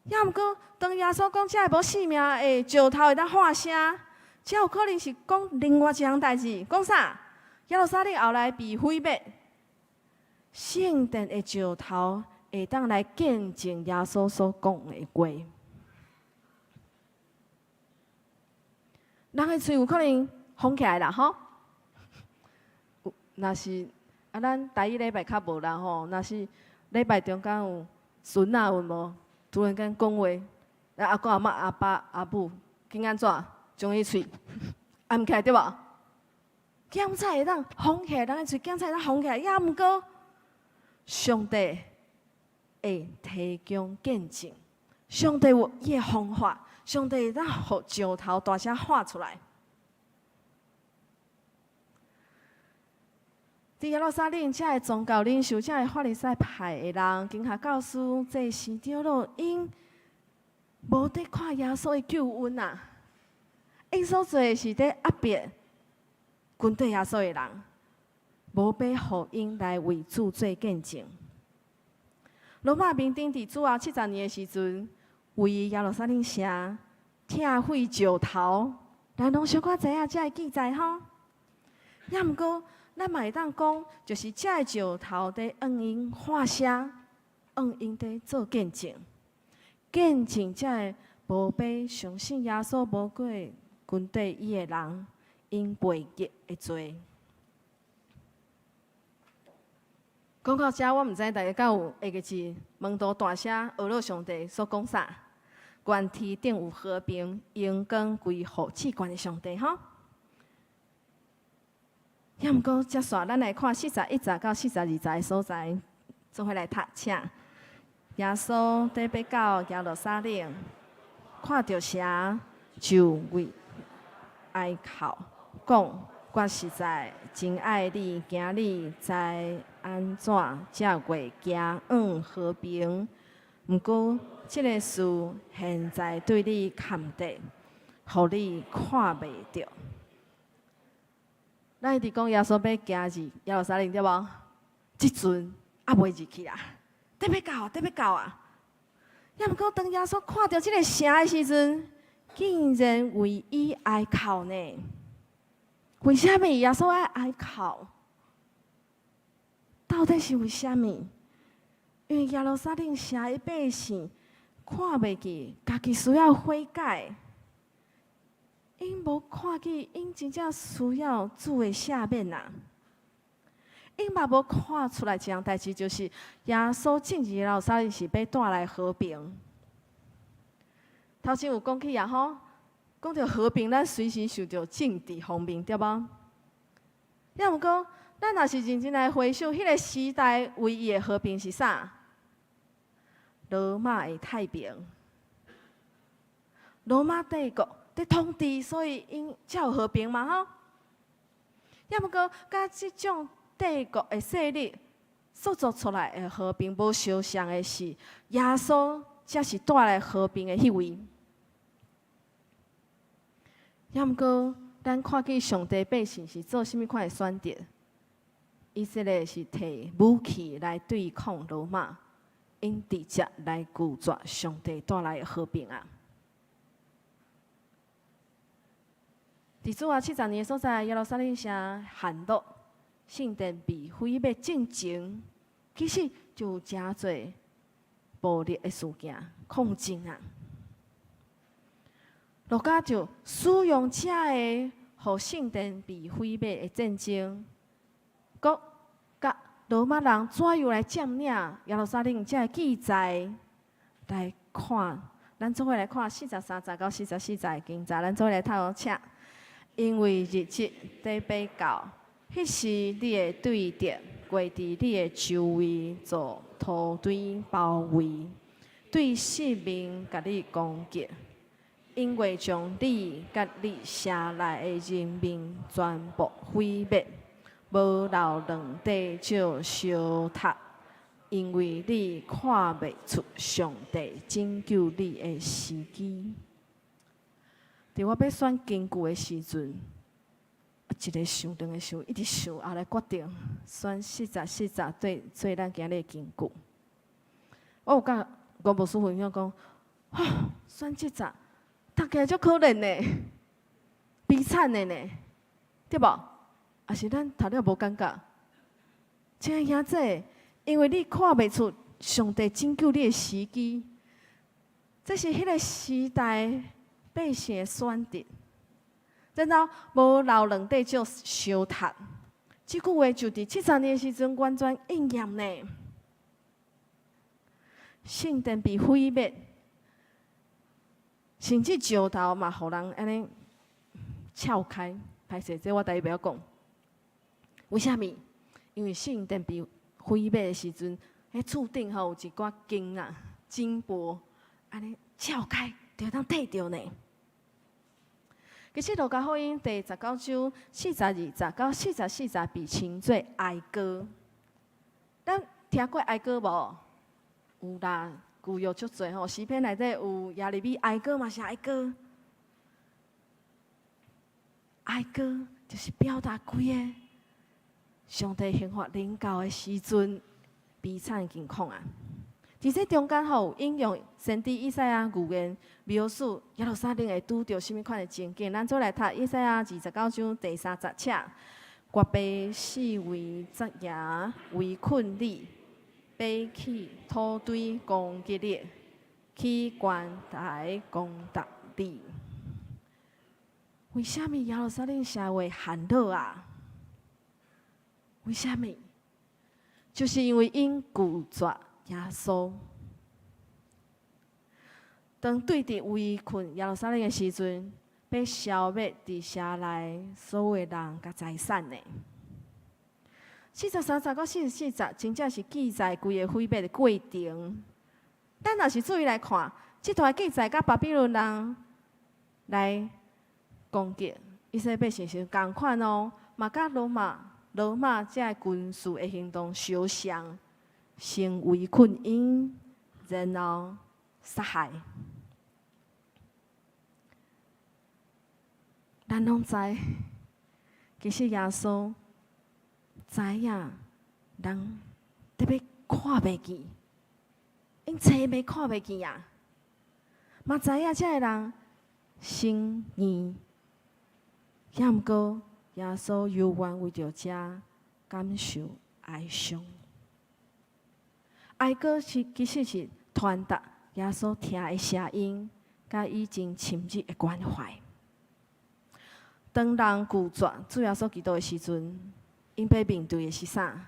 抑毋過，當耶穌講這个無性命的石頭會當喊聲，這有可能是講另外一項代誌，講啥？耶路撒冷後來被毀滅，聖殿的石頭會當來見證耶穌所講的話。人的喙有可能封起來啦，吼！若是啊，咱台語禮拜較無啦吼。若是禮拜中間有孫仔有無？突然間講話，啊阿公阿嬤、阿爸阿母，緊按怎？將伊喙掩起來對無？檢查會當封起來，人的喙檢查會當封起來，抑毋過上帝會提供見證，上帝有伊的方法。上帝會當予石頭大聲喊出來。佇耶路撒冷，這个宗教領袖、這个法利賽派的人，經學教師、祭司長老，𪜶無佇看耶穌的救恩啊！𪜶所做的是佇壓迫跟綴耶穌的人，無欲予𪜶來為主做見證。羅馬兵丁佇主後70年的時陣，圍耶路撒冷城，拆毀石頭，咱攏小可知影這个記載吼。抑毋過，咱嘛會當講，就是這个石頭佇向𪜶喊聲，向𪜶佇做見證，見證這个無欲相信耶穌、無過跟綴伊的人，𪜶背逆的罪。講到這，我毋知大家敢有會記得門徒大聲呵咾上帝所講啥？願天頂有和平，榮光歸予至懸的上帝吼。抑毋過，接紲咱來看41節到42節的所在，做伙來讀，請耶穌佇欲到耶路撒冷，看著城就為哀哭，講：我實在真愛你，今日知按怎才會行往和平。毋過，這个事現在對你崁綴，予你看袂著。咱一直講耶穌欲行入耶路撒冷對無？這陣猶未入去啦，得欲到，得欲到啊！抑毋過當耶穌看著這个城的時陣，竟然為伊哀哭呢？為啥物耶穌愛哀哭？到底是為啥物？因為耶路撒冷城的百姓看袂見，家己需要悔改，𪜶無看見，𪜶真正需要主的赦免啊！𪜶嘛無看出來一項代誌，就是耶穌進入耶路撒冷是欲帶來和平。頭先有講起啊吼，講著和平，咱隨時想著政治方面，對無？抑毋過，咱若是認真來回想，彼個時代唯一的和平是啥？羅馬的太平。羅馬帝國佇統治，所以𪜶才有和平嘛吼。抑毋過，佮這種帝國的勢力塑造出來的和平無相像的是，耶穌才是帶來和平的彼位。抑毋過，咱看見上帝百姓是做啥物款的選擇？以色列是提武器來對抗羅馬，𪜶直接來拒絕上帝帶來的和平啊！佇主後70年的所在，耶路撒冷城陷落，聖殿被毀滅進前，其實就有誠濟暴力的事件抗爭啊！路加就使用這个予聖殿被毀滅的戰爭，閣佮羅馬人怎樣來佔領耶路撒冷這个記載來看，咱做伙來看43節到44節的經節，咱做伙來讀哦，請。因為日子得欲到，彼時你會對敵圍佇你的周圍做土堆包圍，對四面共你攻擊，𪜶會將你佮你城內的人民全部毀滅，無留兩塊石相疊，因為你看袂出上帝拯救你的時機。佇我欲選經句的時陣，一个想，兩个想，一直想，後來決定選四十四節對做咱今日的經句。我有佮吳牧師分享講，吼，選這節，讀起來足可憐呢，悲慘的呢，對無？抑是咱讀了無感覺？親愛兄弟，因為你看袂出上帝拯救你的時機，這是彼个時代百姓的選擇，然後無留兩塊石相疊，這句話就佇70年的時陣完全應驗呢。聖殿被毀滅，甚至石頭嘛，予人按呢撬開。歹勢，這我台語袂曉講。為啥物？因為聖殿被毀滅的時陣，彼厝頂吼有一寡金啊、金箔，按呢撬開就會當綴著呢。其實《路加福音》第19章42節到44節被稱做哀歌。咱聽過哀歌無？有啦，舊約足濟吼，詩篇內底有耶利米哀歌嘛是哀歌。哀歌就是表達規个上帝刑罰臨到的時陣悲慘境況啊！佇這中間吼，引用先知以賽亞預言描述耶路撒冷會拄著啥物款的情景。咱做來讀以賽亞29章第3節，請決必四圍紮營圍困你，爬起土堆攻擊你，起關台攻打你。為啥物耶路撒冷城會陷落啊？為啥物？就是因為𪜶拒絕耶穌。當對敵圍困耶路撒冷的時陣，欲消滅佇城內所有的人佮財產呢。43節到44節，真正是記載規個毀滅的過程。咱若是注意來看，這段記載佮巴比倫人來攻擊以色列百姓是仝款哦，嘛佮羅馬這个軍事的行動相像，先圍困𪜶，然後殺害。咱攏知，其實耶穌知影人特別看袂見，𪜶揣袂看袂見啊！嘛知影這个人心硬，抑毋過耶穌猶原為著這感受哀傷。哀歌是其實是傳達耶穌疼的聲音，佮伊真深入的關懷。當人拒絕主耶穌基督的時陣，𪜶欲面對的是啥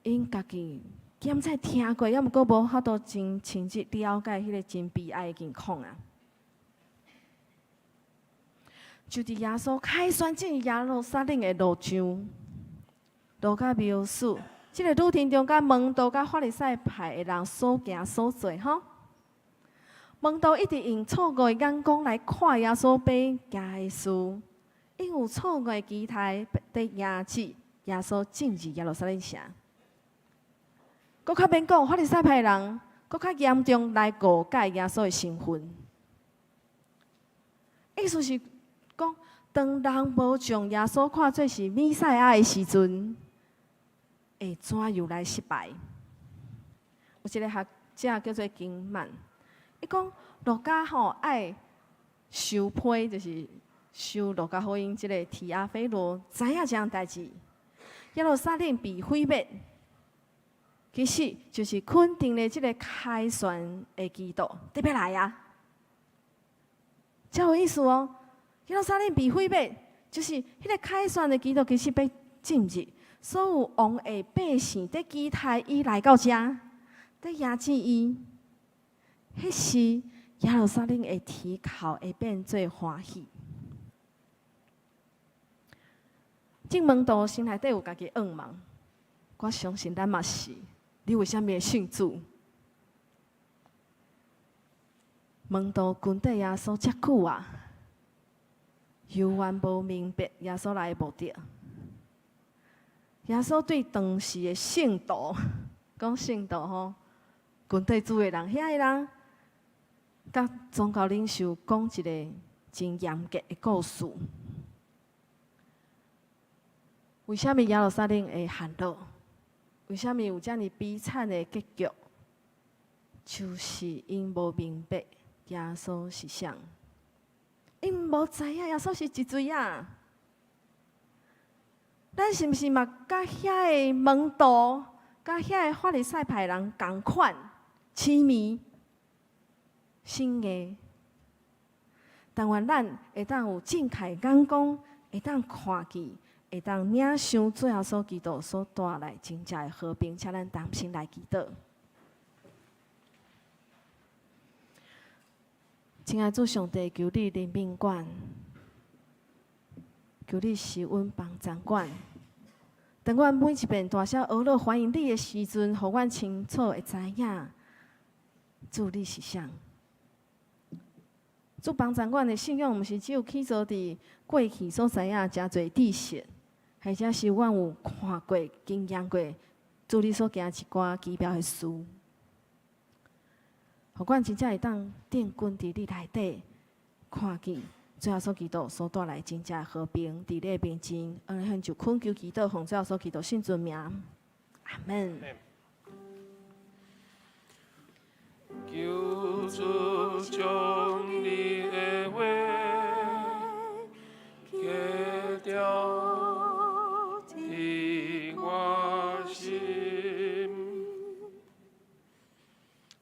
？𪜶家己敢才聽過，抑毋過無法度真深入了解彼個真悲哀的境況啊！就佇耶穌凱旋進耶路撒冷的路上，路加描述這个旅程中，佮門徒佮法利賽派的人所行所做，吼。門徒一直用錯誤的眼光來看耶穌欲行的事，𪜶有錯誤的期待，佇迎接耶穌進入耶路撒冷城。閣較免講，法利賽派的人閣較嚴重來誤解耶穌的身份。意思是講，當人無將耶穌看做是彌賽亞的時陣，會怎樣來失敗？有一个學者叫做金曼，伊講路加吼愛收批，就是收路加福音這个提阿非羅，知影這項代誌，耶路撒冷被毀滅，其實就是肯定咧這个凱旋的基督特別來啊！真有意思哦！耶路撒冷被毀滅，就是彼个凱旋的基督其實欲進入，所有王的百姓佇期待伊來到遮，佇迎接伊。彼時耶路撒冷的啼哭會變做歡喜。眾門徒心內底有家己願望，我相信咱嘛是。你為啥物會信主？門徒跟綴耶穌遮久啊，猶原無明白耶穌來的目的。耶穌對當時的聖徒講聖徒吼，跟綴主的人，遐个人，佮宗教領袖講一个真嚴格的故事。為啥物耶路撒冷會陷落？為啥物有遮爾悲慘的結局？就是𪜶無明白耶穌是誰，𪜶無知影耶穌是一罪仔。咱是毋是嘛？佮遐个門徒，佮遐个法利賽派人仝款，痴迷、心硬。但願咱會當有正確眼光，會當看見，會當領受主耶穌基督所帶來真正的和平，請咱同心來祈禱。親愛主上帝，求你憐憫阮，求你施恩幫助阮。當阮每一遍大聲呵咾歡迎你的時陣，予阮清楚會知影主你是誰。主幫助阮的信仰，毋是只有起坐佇過去所知影誠濟知識，或者是阮有看過、經驗過主你所行一寡奇妙的事，予阮真正會當定睛佇你內底，看見主耶穌基督所帶來真正的和平，佇你的面前，按呢就懇求祈禱，奉主耶穌基督聖尊名，阿門。求主將你的話刻雕佇我心。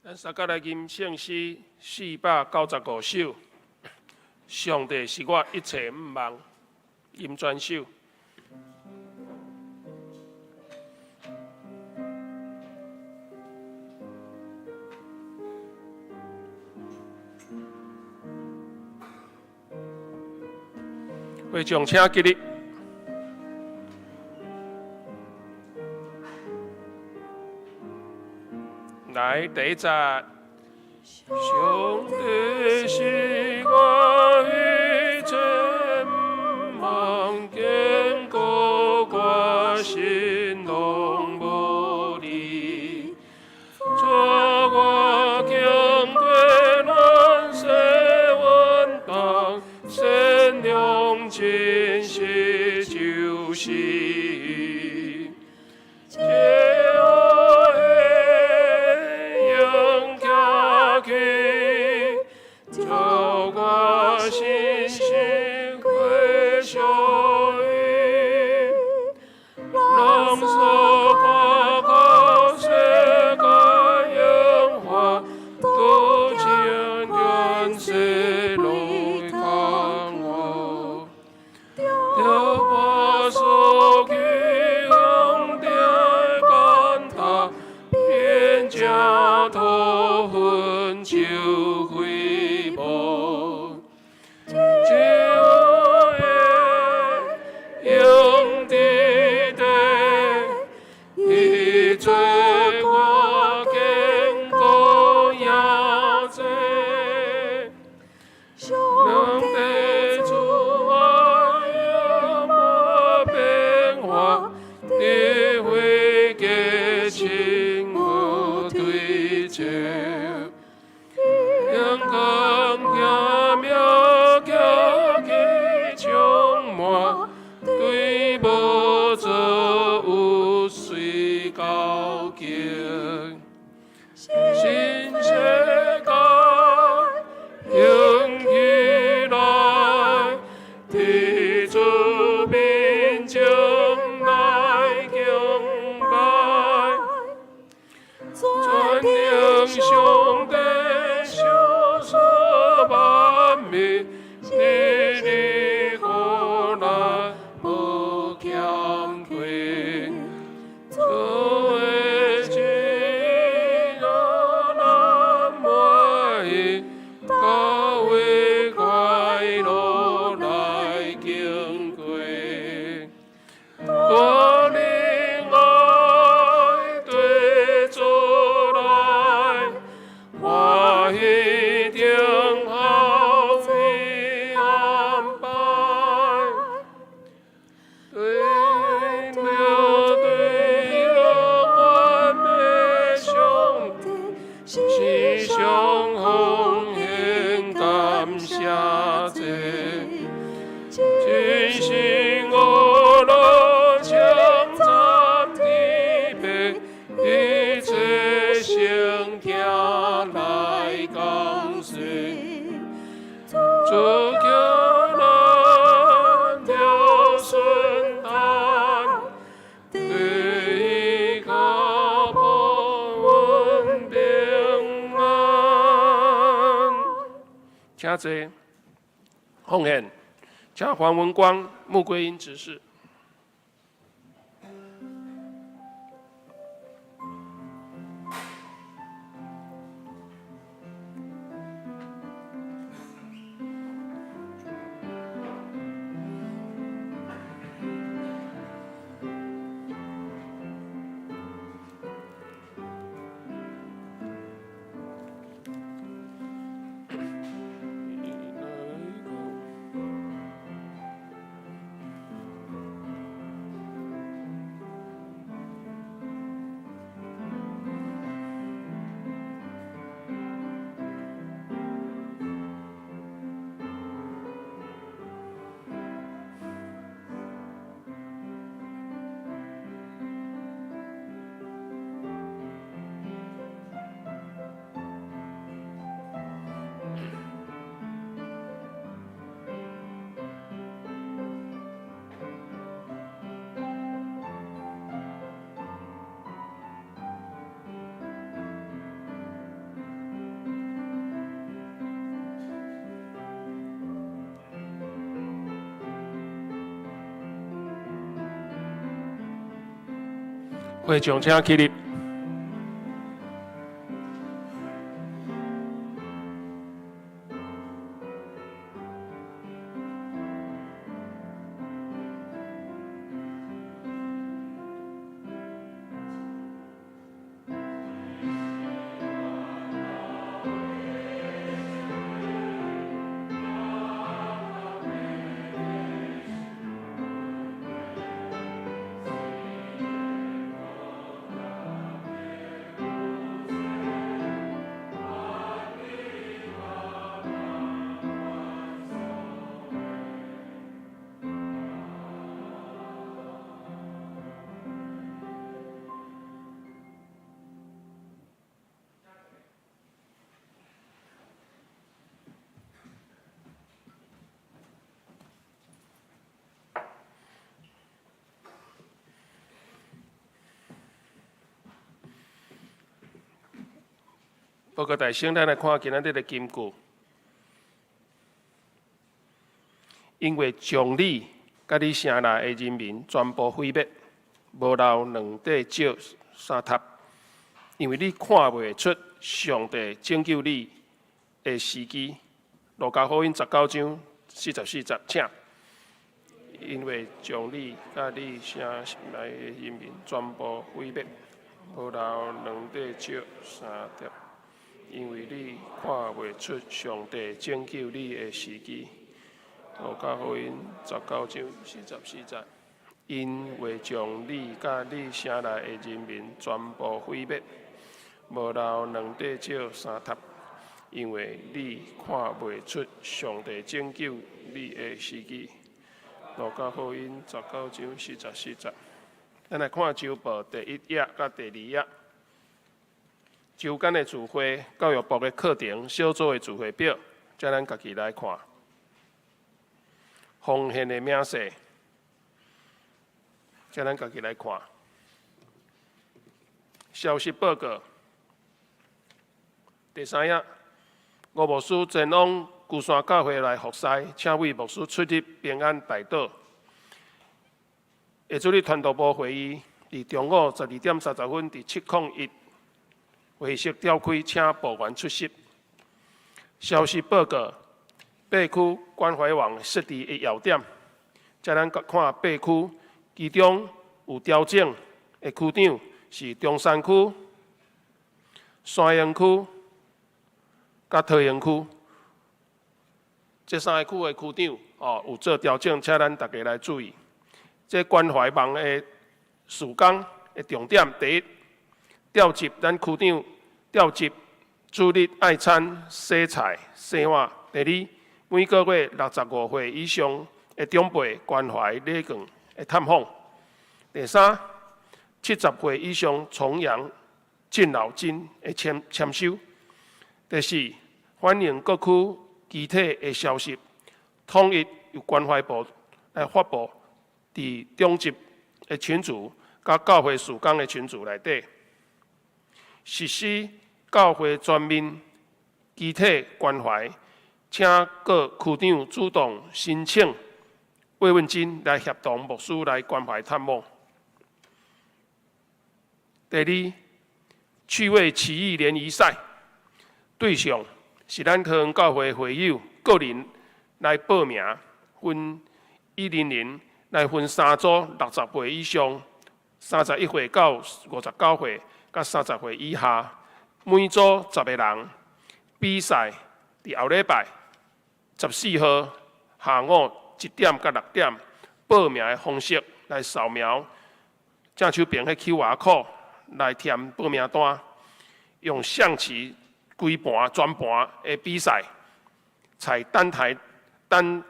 咱三甲來吟聖詩495首，上帝是我一切向望，吟全首。會眾請起立。來，第一節。上帝是我一切向望，堅固我心攏無離，帶我行過亂世混盪，善良真實就是伊。跡，勇敢行命行去充滿，對無做有隨交經，新世界興起來，佇主面前來敬拜，全能上帝賞賜萬民，日日予咱無欠虧。主的旨意予咱滿意，教會快樂來經過。帶領愛對主來，歡喜等候伊安排。對了對永遠的上帝，獻上奉獻感謝祭，真心學樂稱讚天父，一切聖聽來講說，主叫咱著順擔，對伊腳步穩平安。請坐，奉獻，請黃文光、穆桂英執事。會眾請起立。報告大先，咱來看今仔日的金句。因為將你佮你城內的人民全部毀滅，無留兩塊石三塔，因為你看袂出上帝拯救你的時機。路加福音19章44節，請。因為將你佮你城內的人民全部毀滅，無留兩塊石三塔。因為你看袂出上帝拯救你的時機。路加福音19章44節，因為將你佮你城內的人民全部毀滅，無留兩塊石三塔，因為你看袂出上帝拯救你的時機。路加福音19章44節。咱來看週報第一頁佮第二頁。週間的聚會、教育部的課程、小組的聚會表，請咱家己來看。奉獻的明細，請咱家己來看。消息報告，第三頁，吳牧師前往龜山教會來服侍，請魏牧師出入平安大道。下主日傳道部會議，佇中午12點30分，佇701會議室召開，請部員出席。消息報告，八區關懷網設置的要點，請咱看八區，其中有調整的區長是中山區、山營區、佮桃園區，這三个區的區長哦有做調整，請咱大家來注意。這關懷網的事工的重點，第一，調集咱區長調集主日愛餐、洗菜、洗碗。第二，每個月65歲以上的長輩關懷禮券的探訪。第三，70歲以上重陽敬老金的簽簽收。第四，反映各區機體的消息，統一由關懷部來發布，佇長執的群組佮教會事工的群組內底，實施教會全面機體關懷，請各區長主動申請慰問金來協同牧師來關懷探望。第二，趣味棋藝聯誼賽對象是咱桃園教會會友個人來報名，分100來分三組，60歲以上、31歲到59歲，佮30歲以下，每組10個人比賽。佇後禮拜14號下午1點到6點，報名的方式來掃描正手邊彼 QR code 來填報名單，用象棋規盤全盤的比賽，採單台單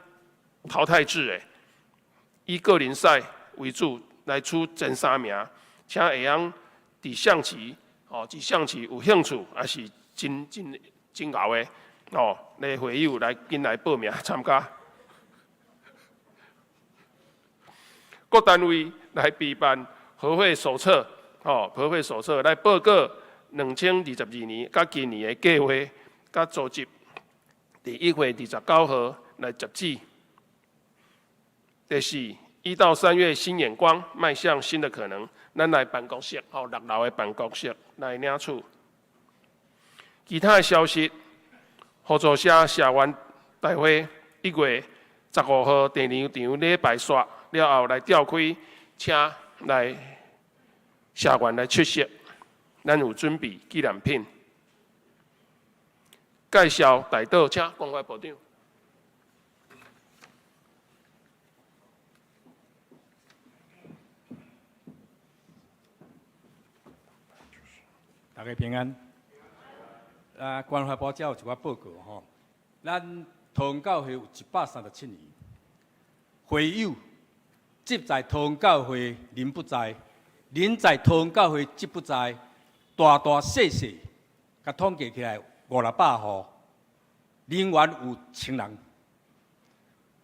淘汰制的。以個人賽為主來取前三名，請會曉佇象棋哦，佇象棋有興趣，抑是真真真𠢕的哦，來會友來緊來報名參加。各單位來備辦合會手冊，哦，合會手冊來報告2022年佮今年的計劃佮組織，佇1月29號來截止。第四，1到3月新眼光，邁向新的可能。咱來辦公室，哦，6樓的辦公室來領取。其他的消息，合作社社員大會1月15號第二場禮拜煞了後來召開，請來社員來出席。咱有準備紀念品。介紹代禱，請關懷部長。大家平安。啊，關懷部遮有一寡報告吼。咱桃園教會有137年，會友職在桃園教會人不在，人在桃園教會職不在，大大細細，共統計起來五六百戶，人員有千人。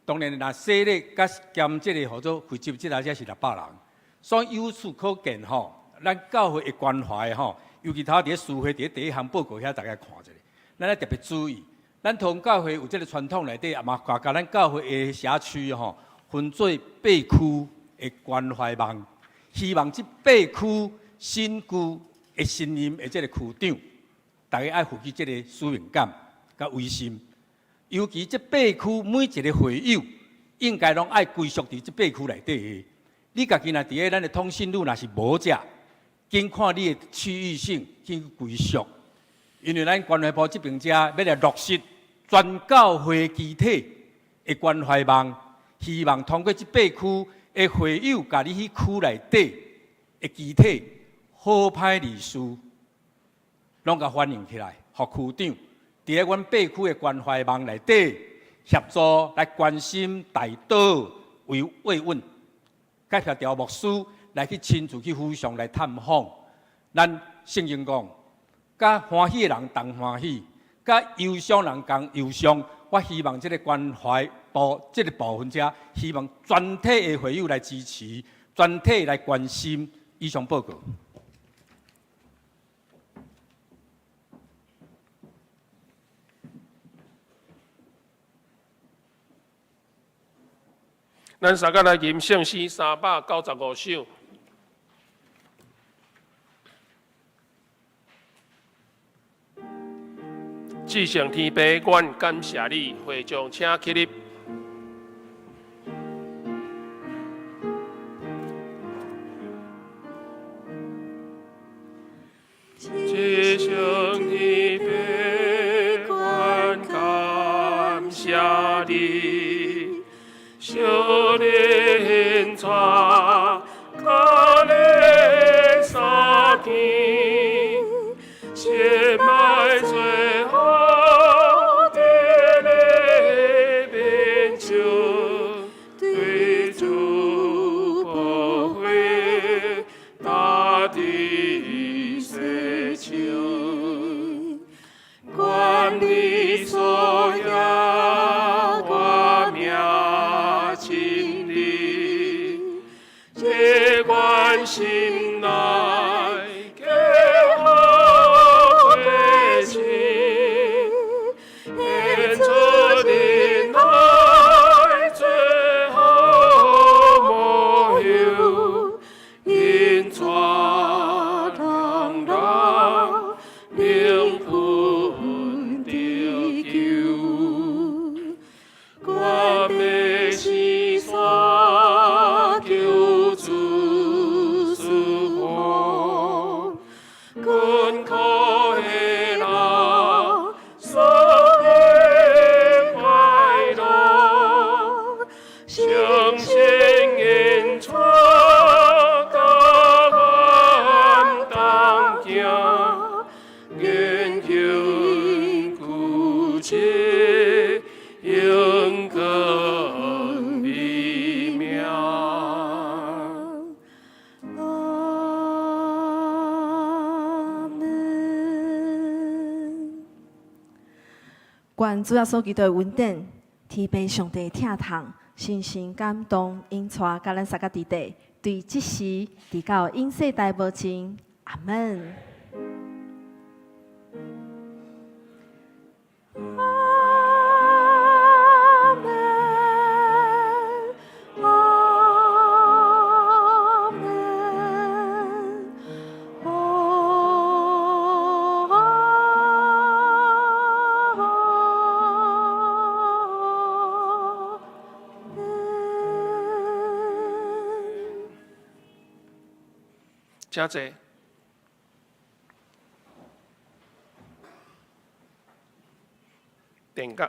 當然，若洗禮佮兼這个號做負責這個，才是600人。所以由此可見吼，咱教會的關懷吼。尤其頭佇咧書會佇咧第一項報告遐，大家看一下，咱愛特別注意。咱桃園教會有這个傳統內底，也嘛共咱教會的社區吼，分做八區的關懷網，希望這八區新舊的新任的這个區長，大家愛負起這个使命感佮威信。尤其這八區每一个會友，應該攏愛歸屬佇這八區內底的。你家己若佇咧咱的通訊錄若是無遮。緊看你的區域性去歸屬，因為咱關懷部這邊遮欲來落實全教會機體的關懷網，希望通過這八區的會友，共你彼區內底的機體好歹離事，攏共反映起來，予區長佇咧阮八區的關懷網內底協助來關心代禱為慰問，佮協調牧師來去親自去府上來探訪。咱聖經講，佮歡喜的人同歡喜，佮憂傷人共憂傷。我希望這个關懷部這个部分遮，希望全體的會友來支持，全體來關心。以上報告。咱三個來吟聖詩395首。至聖天父，阮感謝你，會眾請起立。至聖天父，阮感謝你，聖靈帶甲禮三天，先賣最好的禮面就對主寶血大地洗清，願你所耶我命真理，這願心內加好過程，獻出忍耐最好模樣，引帶人人靈魂得救。願欲四山求主賜福，困苦的人所的快樂，相信引帶甲阮同行，願求久這榮光美名。阿門。願主耶穌基督的恩典，天父上帝的疼痛，深深感動，引帶佮咱三個弟弟，對這時直到永世代無盡。阿門。阿門，阿門，阿門。請坐。定格。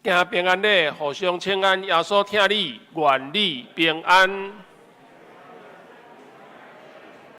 行平安禮，互相請安，耶穌疼你，願你平安。